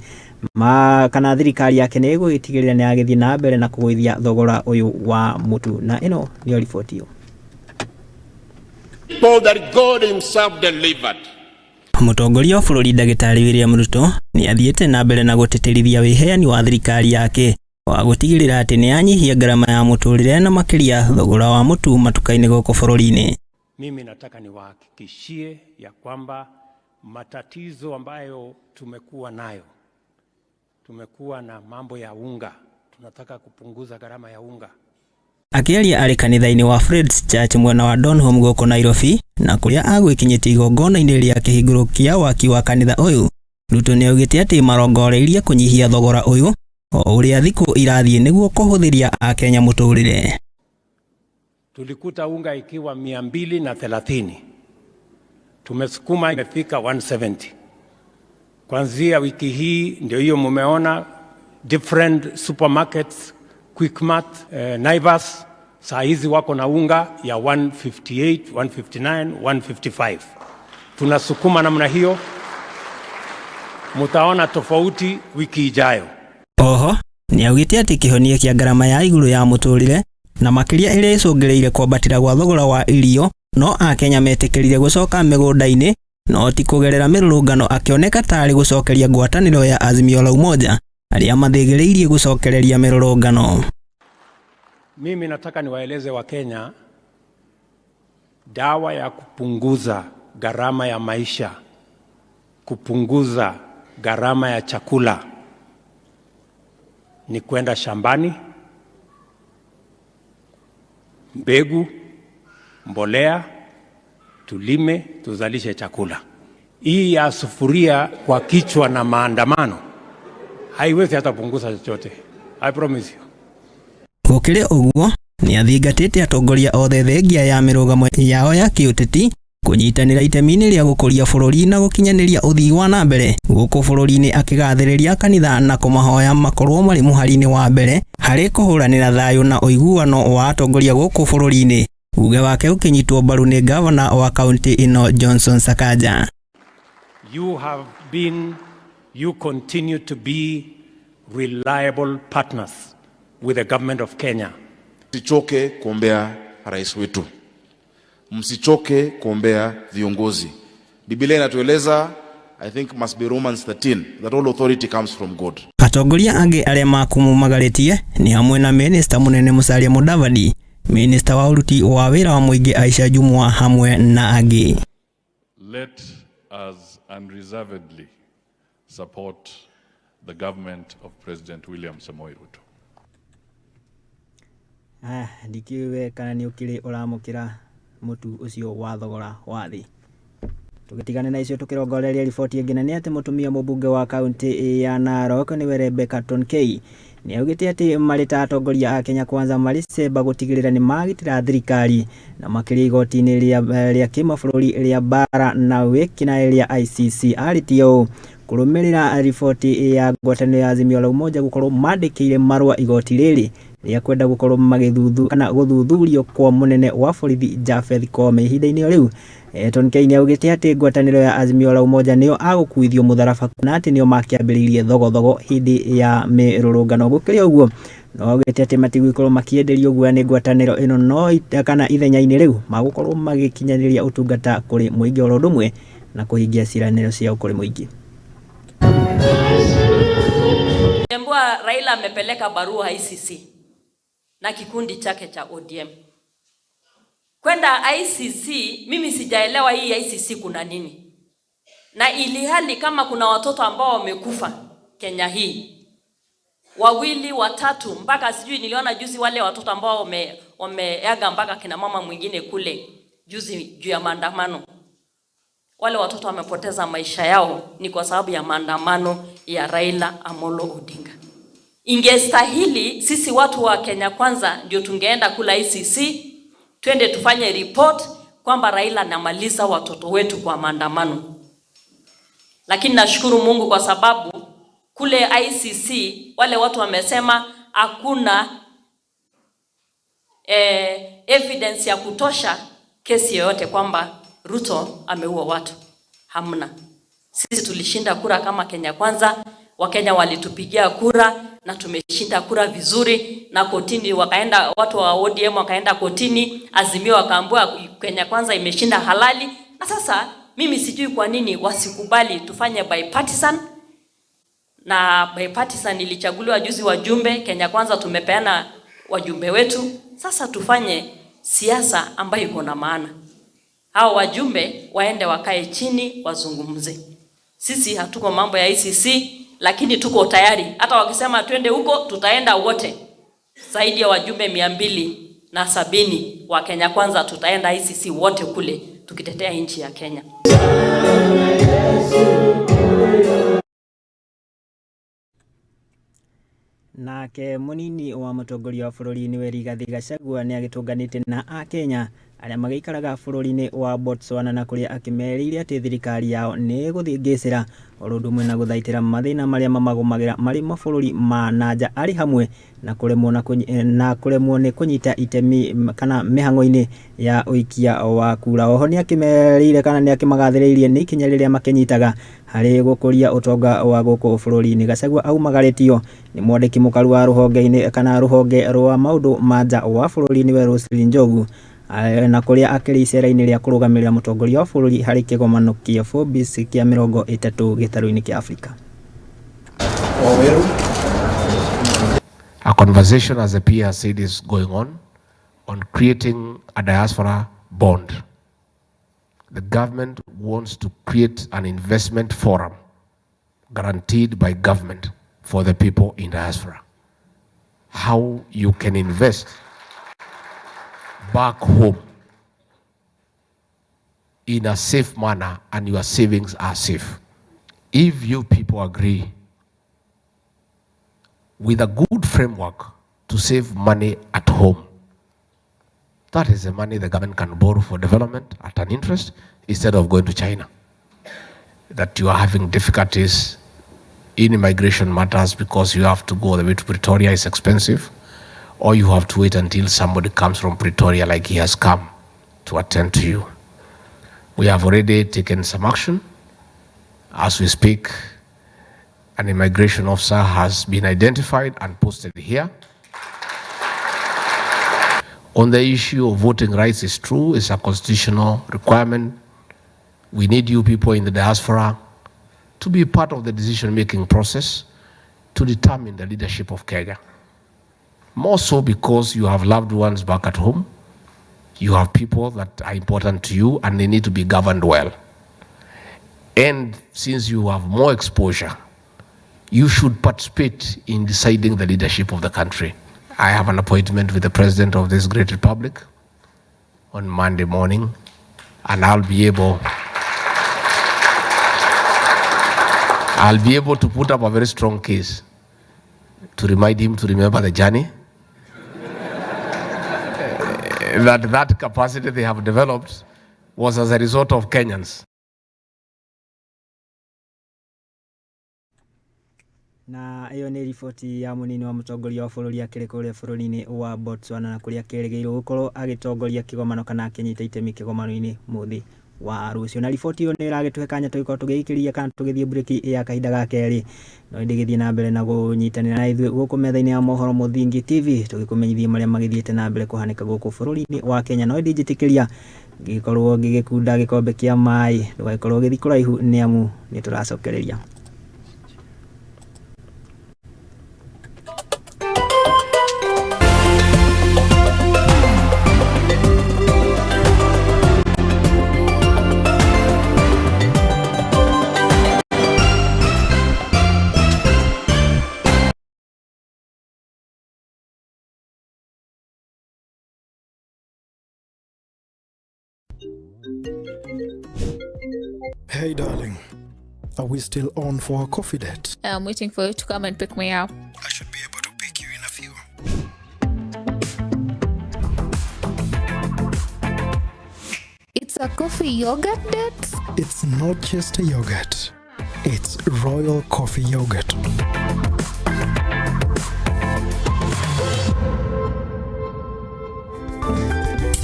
ma kana thirikari yake nĩ ĩgũgĩtigĩrĩra nĩ yagĩthiĩ na mbere na kũgũithia thogora ũyũ wa mũtu. Na ĩno nĩyo riboti ĩyo. People that God himself delivered. Mũtongoria wa bũrũri ndagĩtarĩ William Ruto nĩ athiĩte na mbere na gũtĩtĩrithia wĩheani wa thirikari yake wa gũtigĩrĩra atĩ nĩ yanyihia ngarama ya mũtũrĩre na makĩria thogora wa mũtu matuka-inĩ gũkũ bũrũri-inĩ. Mimi nataka niwahakikishie ya kwamba matatizo ambayo tumekuwa nayo, tumekuwa na mambo ya unga, tunataka kupunguza gharama ya unga. Akĩaria arĩ kanitha-inĩ wa Friends Church mwena wa Donholm gũkũ Nairobi, na kũrĩa agwĩkinyĩtie igongona-inĩ rĩa kĩhingũro kĩa waki wa kanitha ũyũ, Ruto nĩaugĩte atĩ marongoreirie kũnyihia thogora ũyũ o ũrĩa thikũ irathiĩ nĩguo kũhũthĩria akenya mũtũrĩre. Tulikuta unga ikiwa 230, tumesukuma imefika 170. Kuanzia wiki hii ndio hiyo mumeona different supermarkets, Quickmart, Naivas saa hizi wako na unga ya 158, 159, 155. Tunasukuma namna hiyo, mutaona tofauti wiki ijayo. Oho nĩaugĩte atĩ kĩhonia kĩa ngarama ya igũrũ ya mũtũrĩre na makĩria ĩrĩa ĩcũngĩrĩire kwambatĩra gwa thogora wa irio no akenya metĩkĩrire gũcoka mĩgũnda-inĩ no ti kũgerera mĩrũrũngano, akĩoneka tarĩ gũcokeria ngwatanĩro ya Azimio la Umoja arĩa mathĩgĩrĩirie gũcokereria mĩrũrũngano. Mimi nataka niwaeleze Wakenya dawa ya kupunguza gharama ya maisha, kupunguza gharama ya chakula ni kwenda shambani, mbegu, mbolea, tulime, tuzalishe chakula. Hii ya sufuria kwa kichwa na maandamano haiwezi hata punguza chochote. I promise you. Gũkĩrĩ ũguo nĩathingatĩte atongoria othe thengia ya mĩrũgamo yao ya kĩũteti kũnyitanĩra itemi-inĩ rĩa gũkũria bũrũri na gũkinyanĩria ũthii wa na mbere gũkũ bũrũri-inĩ, akĩgathĩrĩria kanitha na kũmahoya makorwo marĩ mũhari-inĩ wa mbere harĩ kũhũranĩra thayũ na ũiguano wa atongoria gũkũ bũrũri-inĩ. Uge wake ũkĩnyitwo mbaru nĩ gavana wa kaunti ĩno Johnson Sakaja. You have been, you continue to be reliable partners with the government of Kenya. Msichoke kuombea rais wetu, msichoke kuombea viongozi. Biblia inatueleza, I think must be Romans 13, that all authority comes from God. Atongoria angĩ arĩa makumumagarĩtie nĩ hamwe na minista mũnene Musalia Mudavadi, minista wa ũruti wa wĩra wa mũingĩ Aisha Jumwa hamwe na angĩ. Let us unreservedly support the government of President William Samoei Ruto. Ndikĩũĩ we kana nĩ ũkĩrĩ ũramũkĩra mũtu ũcio wa thogora wa thĩ. Tũgĩtigane na icio tũkĩrongoreria riboti ĩngĩ, na nĩ atĩ mũtumia mũmbunge wa kaunti ya Narok nĩwe Rebecca Tonkei nĩ augĩte atĩ marĩ ta atongoria a Kenya Kwanza marĩ cemba gũtigĩrĩra nĩ magitĩra thirikari na makĩria igoti-inĩ rĩa kĩmabũrũri rĩa bara na wĩkinaĩ rĩa ICC. Arĩtie ũũ kũrũmĩrĩra riboti ya ngwatanĩro ya Azimio la Umoja gũkorwo mandĩkĩire marũa igoti rĩrĩ rĩa kwenda gũkorwo magĩthuthu kana gũthuthurio kwa mũnene wa borithi Japheth Koome. Ihinda-inĩ o rĩu Tonkei nĩ augĩte atĩ ngwatanĩro ya Azimio la Umoja nĩyo agũkuithio mũtharaba na atĩ nĩo makĩambĩrĩirie thogothogo hĩndĩ ya mĩrũrũngano. Gũkĩrĩ ũguo no augĩte atĩ matigũkorwo makĩenderio guoya nĩ ngwatanĩro ĩno no kana ithenya-inĩ rĩu magũkorwo magĩkinyanĩria ũtungata kũrĩ mũingĩ oro ũndũ ũmwe na kũhingia ciĩranĩro ciao kũrĩ mũingĩ. Niambiwa Raila amepeleka barua ICC na kikundi chake cha ODM. Kwenda ICC, mimi sijaelewa hii ICC kuna nini, na ilihali kama kuna watoto ambao wamekufa Kenya hii wawili watatu, mpaka sijui niliona juzi wale watoto ambao wameaga mpaka kina mama mwingine kule juzi juu ya maandamano. Wale watoto wamepoteza maisha yao ni kwa sababu ya maandamano ya Raila Amolo Odinga. Ingestahili sisi watu wa Kenya Kwanza ndio tungeenda kula ICC, twende tufanye report kwamba Raila anamaliza watoto wetu kwa maandamano. Lakini nashukuru Mungu kwa sababu kule ICC wale watu wamesema hakuna evidence ya kutosha kesi yoyote kwamba Ruto ameua watu. Hamna. Sisi tulishinda kura kama Kenya Kwanza, Wakenya walitupigia kura na tumeshinda kura vizuri, na kotini wakaenda watu wa ODM wakaenda kotini, Azimio wakaambiwa Kenya Kwanza imeshinda halali. Na sasa mimi sijui kwa nini wasikubali tufanye bipartisan, na bipartisan ilichaguliwa juzi wajumbe. Kenya Kwanza tumepeana wajumbe wetu. Sasa tufanye siasa ambayo iko na maana. Hao wajumbe waende wakae chini wazungumze. Sisi hatuko mambo ya ICC, lakini tuko tayari. Hata wakisema twende huko tutaenda wote. Zaidi ya wajumbe 270 wa Kenya Kwanza tutaenda ICC wote kule tukitetea nchi ya Kenya. Nake munini wa mutongoria wa bururi niwe Rigathi Gachagua ni agĩtũnganĩte na akenya arĩa magĩikaraga bũrũri-inĩ wa Botswana na kũrĩa akĩmerĩire atĩ thirikari yao nĩ ĩgũthiĩ ngĩcĩra oro ũndũ ũmwe na gũthaitĩra mathĩna marĩa mamagũmagĩra marĩ mabũrũri ma na nja arĩ hamwe na kũremwo na kũremwo nĩ kũnyita itemi kana mĩhang'o-inĩ ya ũikia wa kura. Oho nĩ akĩmerĩire kana nĩ akĩmagathĩrĩirie nĩ ikinya rĩrĩa makĩnyitaga harĩ gũkũria ũtonga wa gũkũ bũrũri-inĩ. Gachagua aumagarĩtio nĩ mwandĩki mũkaru wa rũhonge-inĩ kana rũhonge rwa maũndũ ma nja wa bũrũri nĩwe Roselyn Njogu, na kũrĩa akĩrĩ icera-inĩ rĩa kũrũgamĩrĩra mũtongoria wa bũrũri harĩ kĩgomano kĩa Forbes kĩa 30 gĩtarũ-inĩ kĩa Afrika. A conversation, as the PA has said, is going on creating a diaspora bond. The government wants to create an investment forum guaranteed by government for the people in diaspora. How you can invest back home in a safe manner and your savings are safe. If you people agree with a good framework to save money at home, that is the money the government can borrow for development at an interest instead of going to China. That you are having difficulties in immigration matters because you have to go all the way to Pretoria, it's expensive, or you have to wait until somebody comes from Pretoria like he has come to attend to you. We have already taken some action. As we speak, an immigration officer has been identified and posted here. On the issue of voting rights, it's true, it's a constitutional requirement. We need you people in the diaspora to be part of the decision-making process to determine the leadership of Kenya. More so because you have loved ones back at home, you have people that are important to you and they need to be governed well. And since you have more exposure, you should participate in deciding the leadership of the country. I have an appointment with the president of this great republic on Monday morning, and I'll be able to put up a very strong case to remind him to remember the journey, that capacity they have developed was as a result of Kenyans. Na iyo nĩ riboti ya munini wa mũtongoria wa bũrũri akĩrĩ kũrĩa bũrũri-inĩ wa Botswana na kũrĩa akĩrĩgĩrĩirwo gũkorwo agĩtongoria kĩgomano kana akĩnyita itemi kĩgomano-inĩ mũthĩ wa rũciũ. Na riboti ĩyo nĩ ĩragĩtũhe kanya tũgĩkorwo tũgĩikĩria kana tũgĩthiĩ breki ya kahinda ga kerĩ, no ĩndĩ gĩthiĩ na mbere na kũnyitanĩra na ithuĩ gũkũ metha-inĩ ya mohoro Mũthingi TV tũgĩkũmenyithia marĩa magĩthiĩte na mbere kũhanĩka gũkũ bũrũri-inĩ wa Kenya. No ĩndĩ njĩtĩkĩria ngĩkorwo ngĩgĩkunda gĩkombe kĩa maĩ, ndũgagĩkorwo ũgĩthiĩ kũraihu nĩ amu nĩ tũracokereria. Hey, darling. Are we still on for a coffee date? I'm waiting for you to come and pick me up. I should be able to pick you in a few. It's a coffee yogurt date? It's not just a yogurt, it's Royal Coffee Yogurt.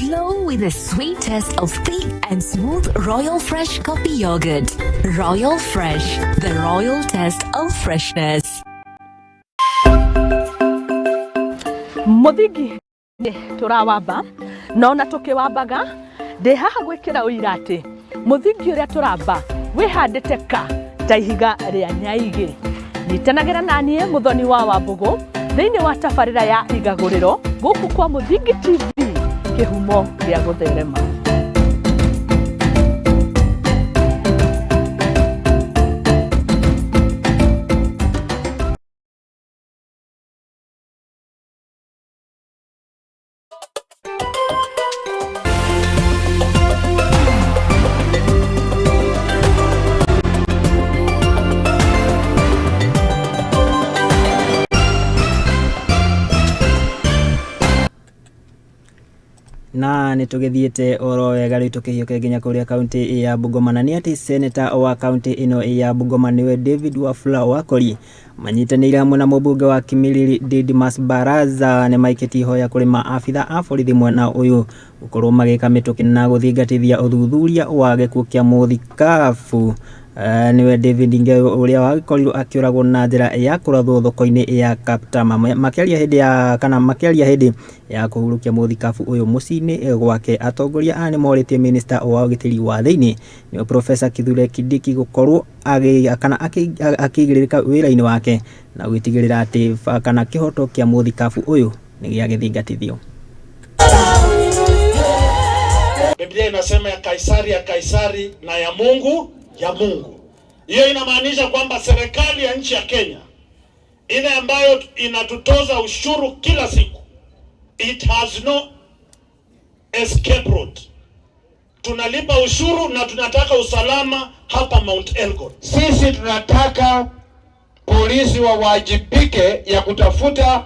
Flow with the sweet taste of thick and smooth Royal Fresh Coffee Yogurt. Royal Fresh, the royal taste of freshness. Mũthingi nĩ tũrawamba na ona tũkĩwambaga ndĩ haha gwĩkĩra ũira atĩ mũthingi ũrĩa tũramba wĩhandĩte ka ta ihiga rĩa nyaigĩ. Nyitanagĩra na niĩ Mũthoni wa Wambũgũ thĩinĩ wa tabarĩra ya Igagũrĩro gũkũ kwa Mũthingi TV, kĩhumo gĩa gũtherema. Na nä tå gä thiä te oro wega rä u tå kä hiå ke nginya kå rä a kauntä ya Bungoma, na nä atä seneta wa kauntä ä no ya Bungoma nĩwe David Wafula Wakori manyitanĩire hamwe na mũmbunge wa Kimilili Didmus Barasa nĩ maikĩtie ihoya kũrĩ maabitha a borithi mwena ũyũ gũkorwo magĩka mĩtũkĩ na gũthingatithia ũthuthuria wa gĩkuũ kĩa mũthikabu nĩwe David Ngeo ũrĩa wagĩkorirwo akĩũragwo na njĩra ya kũrathwo thoko-inĩ ya Kaptama. Makĩaria hĩndĩ ya kana makĩaria hĩndĩ ya kũhurũkia mũthikabu ũyũ mũciĩ-inĩ gwake, atongoria aya nĩmorĩtie minista wa ũgitĩri wa thĩinĩ nĩwe Professor Kithure Kindiki gũkorwo kana akĩigĩrĩrĩka wĩra-inĩ wake na gũtigĩrĩra atĩ kana kĩhoto kĩa mũthikabu ũyũ nĩ gĩagĩthingatithio. Biblia inasema ya Kaisari ya Kaisari na ya Mungu ya Mungu. Hiyo inamaanisha kwamba serikali ya nchi ya Kenya ile ambayo inatutoza ushuru kila siku, it has no escape route. Tunalipa ushuru na tunataka usalama hapa Mount Elgon. Sisi tunataka polisi wawajibike ya kutafuta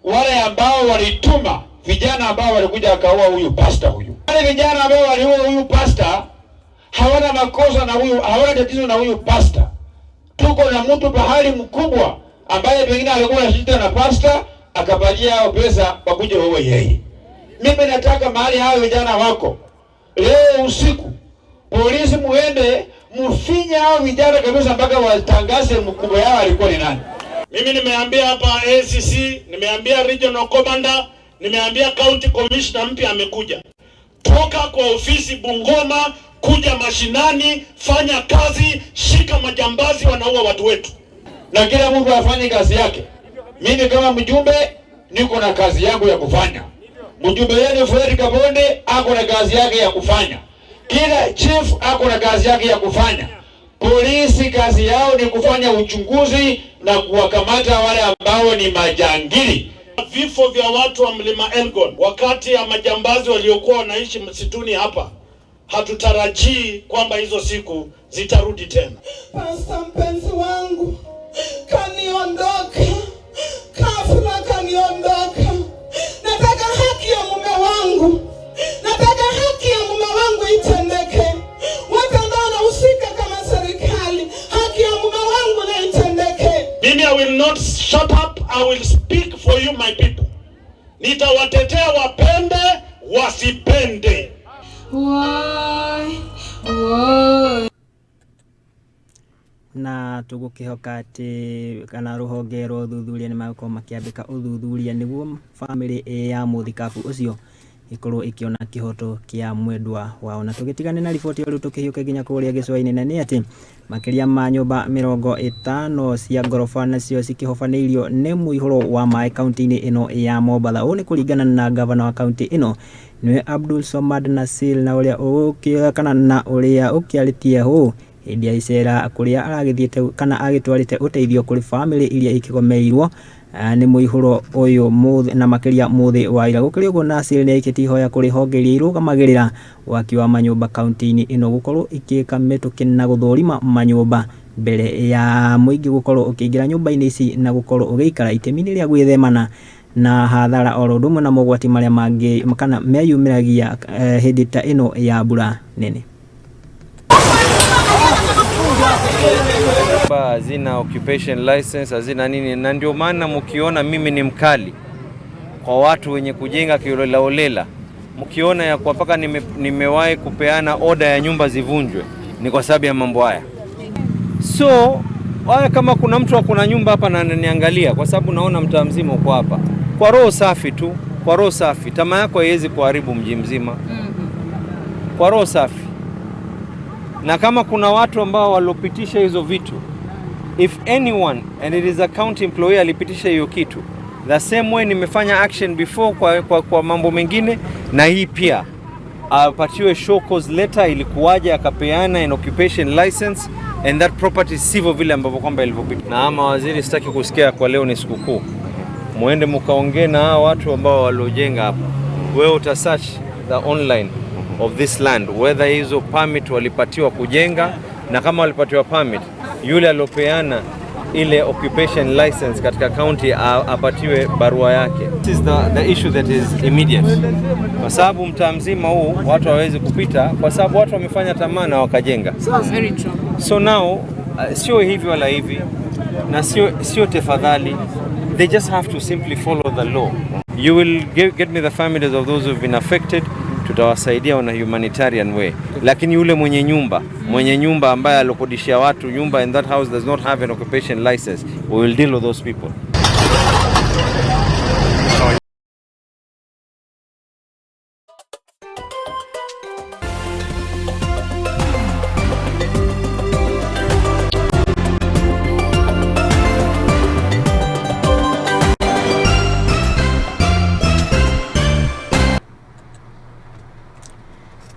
wale ambao walituma vijana ambao walikuja wakaua huyu pasta huyu. Wale vijana ambao waliua huyu pasta hawana makosa na huyu, hawana tatizo na huyu pasta. Tuko na mtu pahali mkubwa ambaye pengine alikuwa anashinda na pasta akapatia hao pesa wakuje waue yeye. Mimi nataka mahali hao vijana wako leo usiku, polisi muende mfinye hao vijana kabisa mpaka watangaze mkubwa yao alikuwa ni nani. Mimi nimeambia hapa ACC, nimeambia regional commander, nimeambia county commissioner mpya amekuja. Toka kwa ofisi Bungoma kuja mashinani, fanya kazi, shika majambazi wanaua watu wetu. Na kila mtu afanye kazi yake. Mimi kama mjumbe niko na kazi yangu ya kufanya. Mjumbe wenu Fred Kabonde ako na kazi yake ya kufanya. Kila chief ako na kazi yake ya kufanya. Polisi kazi yao ni kufanya uchunguzi na kuwakamata wale ambao ni majangili. Vifo vya watu wa Mlima Elgon wakati ya majambazi waliokuwa wanaishi msituni hapa, hatutarajii kwamba hizo siku zitarudi tena. Pasta mpenzi wangu kaniondoka, kafla kaniondoka. Nataka haki ya mume wangu, nataka haki ya mume wangu itendeke. Wote ambao wanahusika kama serikali, haki ya mume wangu na itendeke. Mimi I will not shut up, I will speak for you my people. Nitawatetea wapende wasipende. Why? Why? Na tũgũkĩhoka atĩ kana rũhonge rwa ũthuthuria nĩ magũkorwo makĩambĩka ũthuthuria nĩguo bamĩrĩ ya mũthikabu ũcio ĩkorwo ĩkĩona kĩhoto kĩa mwendwa wao. Na tũgĩtigane na riboti ĩyo rĩu tũkĩhiũke nginya kũrĩa gĩcũa-inĩ, na nĩ atĩ makĩria ma nyũmba 50 cia ngoroba nacio cikĩhobanĩirio nĩ mũihũro wa maĩ kaunti-inĩ ĩno ya Mombatha. Ũũ nĩ kũringana na gavana wa kaunti ĩno nĩwe Abdul Somad Nassir, na ũrĩa kana na ũrĩa ũkĩarĩtie ũũ hĩndĩ ya icera kũrĩa aragĩthiĩte kana agĩtwarĩte ũteithio kũrĩ bamĩrĩ iria ikĩgomeirwo Nĩ mũihũro ũyũ na makĩria mũthĩ wa ira. Gũkĩrĩ ũguo Nasir nĩ aikĩtie ihoya kũrĩ honge iria irũgamagĩrĩra waki wa manyũmba kaunti-inĩ ĩno gũkorwo ikĩka mĩtũkĩ na gũthũrima manyũmba mbere ya mũingĩ gũkorwo ũkĩingĩra nyũmba-inĩ ici na gũkorwo ũgĩikara itemi-inĩ rĩa gwĩthemana na hathara oro ũndũ ũmwe na mogwati marĩa mangĩ kana meyumĩragia hĩndĩ ta ĩno ya mbura nene. Hazina occupation license, hazina nini, na ndio maana mkiona mimi ni mkali kwa watu wenye kujenga kiholelaholela, mkiona ya kwa paka nimewahi kupeana oda ya nyumba zivunjwe, ni kwa sababu ya mambo haya. So haya, kama kuna mtu akuna nyumba hapa na ananiangalia, kwa sababu naona mtaa mzima uko hapa, kwa roho safi tu, kwa roho safi, tamaa yako haiwezi kuharibu mji mzima, kwa roho safi. Na kama kuna watu ambao walopitisha hizo vitu, if anyone and it is a county employee alipitisha hiyo kitu, the same way nimefanya action before kwa mambo mengine, na hii pia apatiwe show cause letter ilikuwaje akapeana an occupation license and that property sivyo vile ambavyo kwamba ilivyopita. Na ama waziri, sitaki kusikia kwa leo ni sikukuu, muende mkaongee na hao watu ambao waliojenga hapa. Wewe uta search the online of this land whether hizo permit walipatiwa kujenga, na kama walipatiwa permit, yule aliopeana ile occupation license katika county apatiwe barua yake. This is the issue that is immediate, kwa sababu mtaa mzima huu watu hawawezi kupita kwa sababu watu wamefanya tamaa na wakajenga. Very true. So now sio hivi wala hivi na sio tafadhali, they just have to simply follow the law. You will get me the families of those who've been affected, tutawasaidia on a humanitarian way. Lakini yule mwenye nyumba ambaye alikodishia watu nyumba and that house does not have an occupation license, we will deal with those people.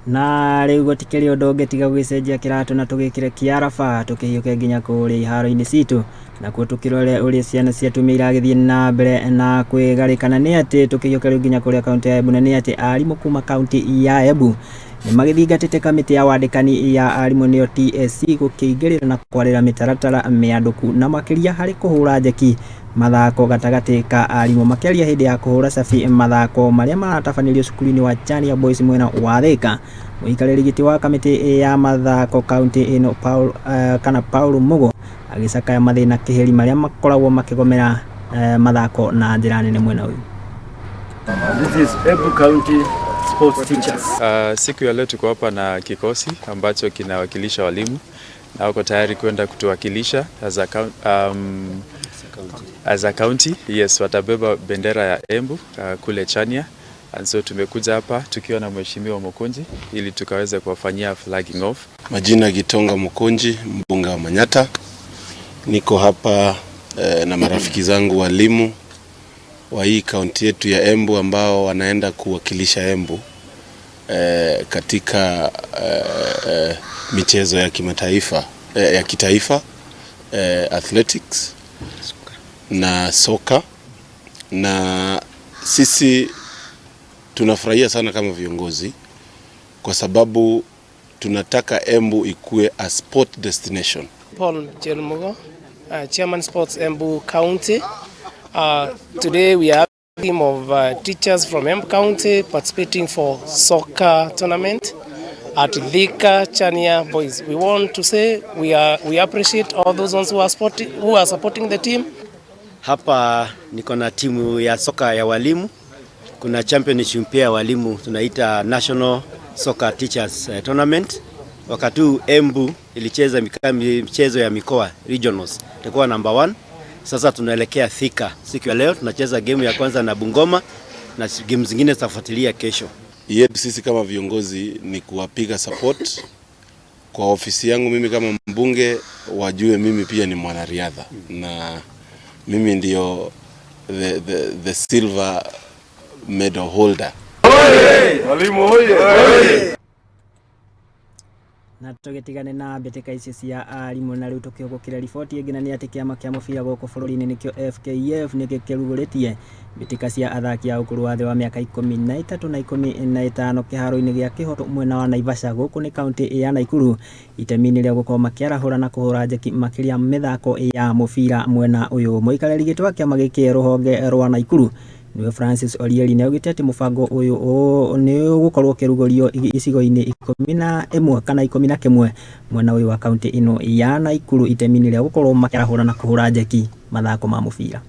Na rĩu gũtikĩrĩ ũndũ ũngĩ tiga gũgĩcenjia kĩratũ na tũgĩkĩre kĩaraba tũkĩhiũke nginya kũrĩa iharo-inĩ citũ, nakuo tũkĩrore ũrĩa ciana cia atumia iragĩthiĩ na mbere na kwĩgarĩkana. Nĩ atĩ tũkĩhiũke rĩu nginya kũrĩa kaunti ya Embu, na nĩ atĩ arimũ kuma kaunti ya Embu nĩ magĩthingatĩte kamĩtĩ ya wandĩkani ya arimũ nĩyo TSC gũkĩingĩrĩra na kwarĩra mĩtaratara mĩandũku na makĩria harĩ kũhũra njeki mathako gatagatĩ ka arimũ. Makĩaria hĩndĩ ya kũhũra cabi mathako marĩa maratabanĩrio cukuru-inĩ wa Chania Boys mwena wa Thika, mũikarĩri gĩtĩ wa kamĩtĩ ya mathako kaunti ĩno Paul, kana Paul Mugo agĩcakaya mathĩna kĩheri marĩa makoragwo makĩgomera mathako na njĩra nene mwena ũyũ. This is Embu County Sports Teachers. Siku ya leo tuko hapa na kikosi ambacho kinawakilisha walimu na wako tayari kwenda kutuwakilisha as a county. Yes, watabeba bendera ya Embu kule Chania. And so tumekuja hapa tukiwa na Mheshimiwa Mukunji ili tukaweze kuwafanyia flagging off. Majina Gitonga Mukunji, mbunge wa Manyata. Niko hapa na marafiki zangu walimu wa hii kaunti yetu ya Embu ambao wanaenda kuwakilisha Embu katika michezo ya kimataifa, ya kitaifa, athletics na soka. Na sisi tunafurahia sana kama viongozi kwa sababu tunataka Embu ikue a sport destination. Paul Jelmugo, Chairman Sports Embu County. Today we have a team of teachers from Embu County participating for soccer tournament at Thika Chania Boys. We want to say we appreciate all those ones who are supporting the team. Hapa niko na timu ya soka ya walimu. Kuna championship pia ya walimu tunaita National Soccer Teachers Tournament. Wakati huu Embu ilicheza michezo ya mikoa regionals, itakuwa number 1. Sasa tunaelekea Thika. Siku ya leo tunacheza game ya kwanza na Bungoma na game zingine zitafuatilia kesho. Yetu sisi kama viongozi ni kuwapiga support. Kwa ofisi yangu mimi kama mbunge, wajue mimi pia ni mwanariadha na mimi ndio the silver medal holder. Walimu oye! Na tũgĩtigane na mbĩtĩka icio cia arimũ, na rĩu tũkĩhũgũkĩra riboti ĩngĩ, na nĩ atĩ kĩama kĩa mũbira gũkũ bũrũri-inĩ nĩkĩo FKF nĩgĩkĩrugũrĩtie mbĩtĩka cia athaki a ũkũrũ wa thĩ wa mĩaka 13 na 15 kĩharo-inĩ gĩa Kĩhoto mwena wa Naivasha gũkũ nĩ kaũntĩ ya Naikuru, itemi-inĩ rĩa gũkorwo makĩarahũra na kũhũra njeki makĩria mĩthako ya mũbira mwena ũyũ. Mũikarĩri gĩtĩ wa kĩama gĩkĩ rũhonge rwa Naikuru nĩwe Francis Orieri nĩaugĩte atĩ mũbango ũyũ nĩ ũgũkorwo ũkĩrugũrio icigo-inĩ 11 kana 11 mwena ũyũ wa kaũntĩ ĩno ya Naikuru, itemi-inĩ rĩa gũkorwo makĩarahũra na kũhũra njeki mathako ma mũbira.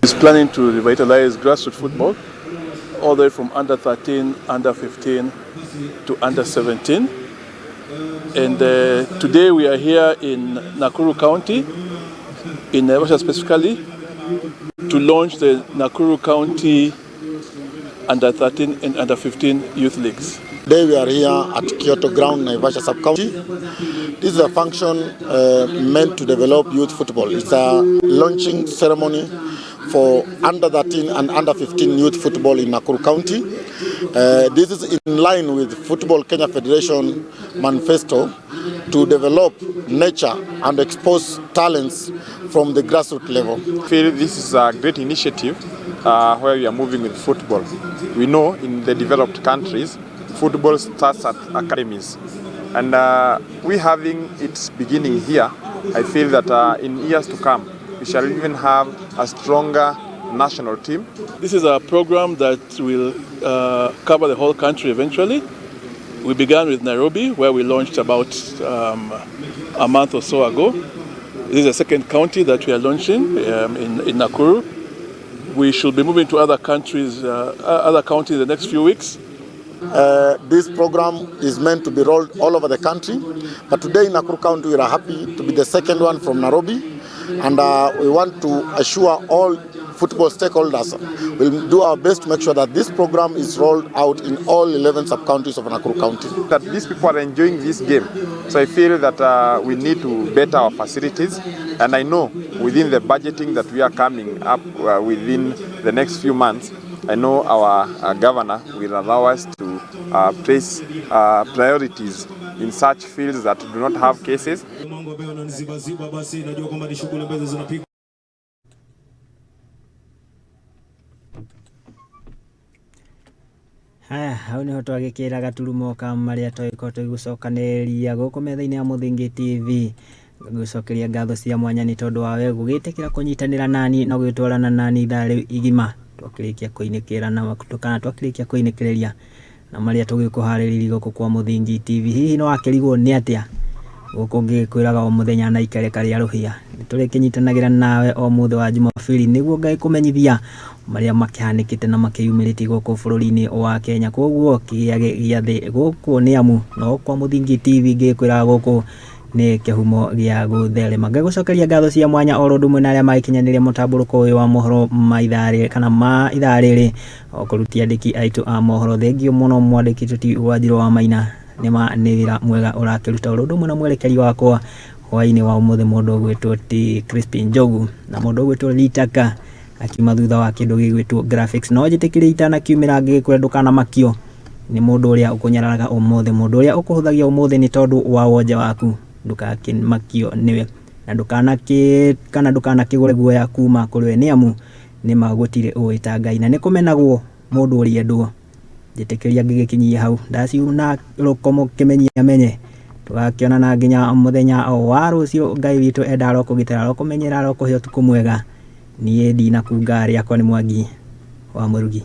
Is planning to revitalize grassroots football all the way from under 13, under 15 to under 17. And today we are here in Nakuru County, in Naivasha specifically, to launch the Nakuru County under 13 and under 15 youth leagues. Today we are here at Kyoto Ground, Naivasha Sub-County. This is a function meant to develop youth football. It's a launching ceremony for under 13 and under 15 youth football in Nakuru County. This is in line with Football Kenya Federation manifesto to develop, nurture and expose talents from the grassroots level. I feel this is a great initiative where we are moving with football. We know in the developed countries, football starts at academies. And we having its beginning here, I feel that in years to come, we shall even have a stronger national team. This is a program that will cover the whole country eventually. We began with Nairobi, where we launched about a month or so ago. This is the second county that we are launching in Nakuru. We should be moving to other countries, other counties in the next few weeks. This program is meant to be rolled all over the country, but today in Nakuru County we are happy to be the second one from Nairobi, and we want to assure all football stakeholders we'll do our best to make sure that this program is rolled out in all 11 sub-counties of Nakuru County. That these people are enjoying this game. So I feel that we need to better our facilities, and I know within the budgeting that we are coming up within the next few months, I know our governor will allow us to place priorities in such fields that do not have cases. Mambo ambayo yananizibaziba basi najua kwamba ni shughuli ambazo zinapigwa. Haya, hau niho twagĩkĩra gaturumo ka marĩa twagĩkorwo tũgĩgũcokanĩrĩria gũkũ metha-inĩ ya Mũthingi TV. Ngũcokeria ngatho cia mwanya nĩ tondũ wa we gũgĩtĩkĩra kũnyitanĩra nani na gũgĩtwarana nani ithaa rĩu igima twakĩrĩkia kũinĩkĩra na kana twakĩrĩkia kũinĩkĩrĩria na marĩa tũgĩkũharĩrĩirie gũkũ kwa Mũthingi TV. Hihi no wakĩrigwo nĩ atĩa gũkũ ngĩkwĩraga o mũthenya na ikereka rĩa rũhĩa? Nĩ tũrĩkĩnyitanagĩra nawe o mũthĩ wa Jumapili nĩguo ngagĩkũmenyithia marĩa makĩhanĩkĩte na makĩyumĩrĩtie gũkũ bũrũri-inĩ wa Kenya. Koguo kĩgĩage gĩathĩ gũkũ nĩ amu no kwa Mũthingi TV ngĩkwĩraga gũkũ nĩ kĩhumo gĩa gũtherema. Ngagũcokeria ngatho cia mwanya oro ũndũ ũmwe na arĩa magĩkinyanĩria mũtambũrũko ũyũ wa mohoro ma ithaa rĩrĩ kana ma ithaa rĩrĩ o kũrutia andĩki aitũ a mohoro. Thengio mũno mwandĩki Tũti Wanjirũ wa Maina, nĩma nĩ wĩra mwega ũrakĩruta oro ũndũ ũmwe na mwerekeri wakwa hwaĩ-inĩ wa ũmũthĩ mũndũ ũgwĩtwo ti Crispin Njogu na mũndũ ũgwĩtwo Litaka akiuma thutha wa kĩndũ gĩgwĩtwo graphics. No njĩtĩkĩrie itanakiumĩra ngĩgĩkwĩra ndũkanamakio nĩ mũndũ ũrĩa ũkũnyararaga ũmũthĩ, mũndũ ũrĩa ũkũhũthagia ũmũthĩ nĩ tondũ wa wonje waku, ndũgakĩmakio nĩwe na ndũkanakĩgũre guoya kuma kũrĩ we nĩ amu nĩma gũtirĩ ũĩ ta Ngai na nĩkũmenagwo mũndũ ũrĩendwo. Njĩtĩkĩria ngĩgĩkinyia hau ndaciuna rũkomo kĩmenyia menye tũgakĩonana nginya mũthenya wa rũciũ. Ngai witũ enda arokũgitĩra, arokũmenyera, arokũhe ũtukũ mwega. Niĩ ndinakunga rĩakwa nĩ Mwangi wa Mũrugi.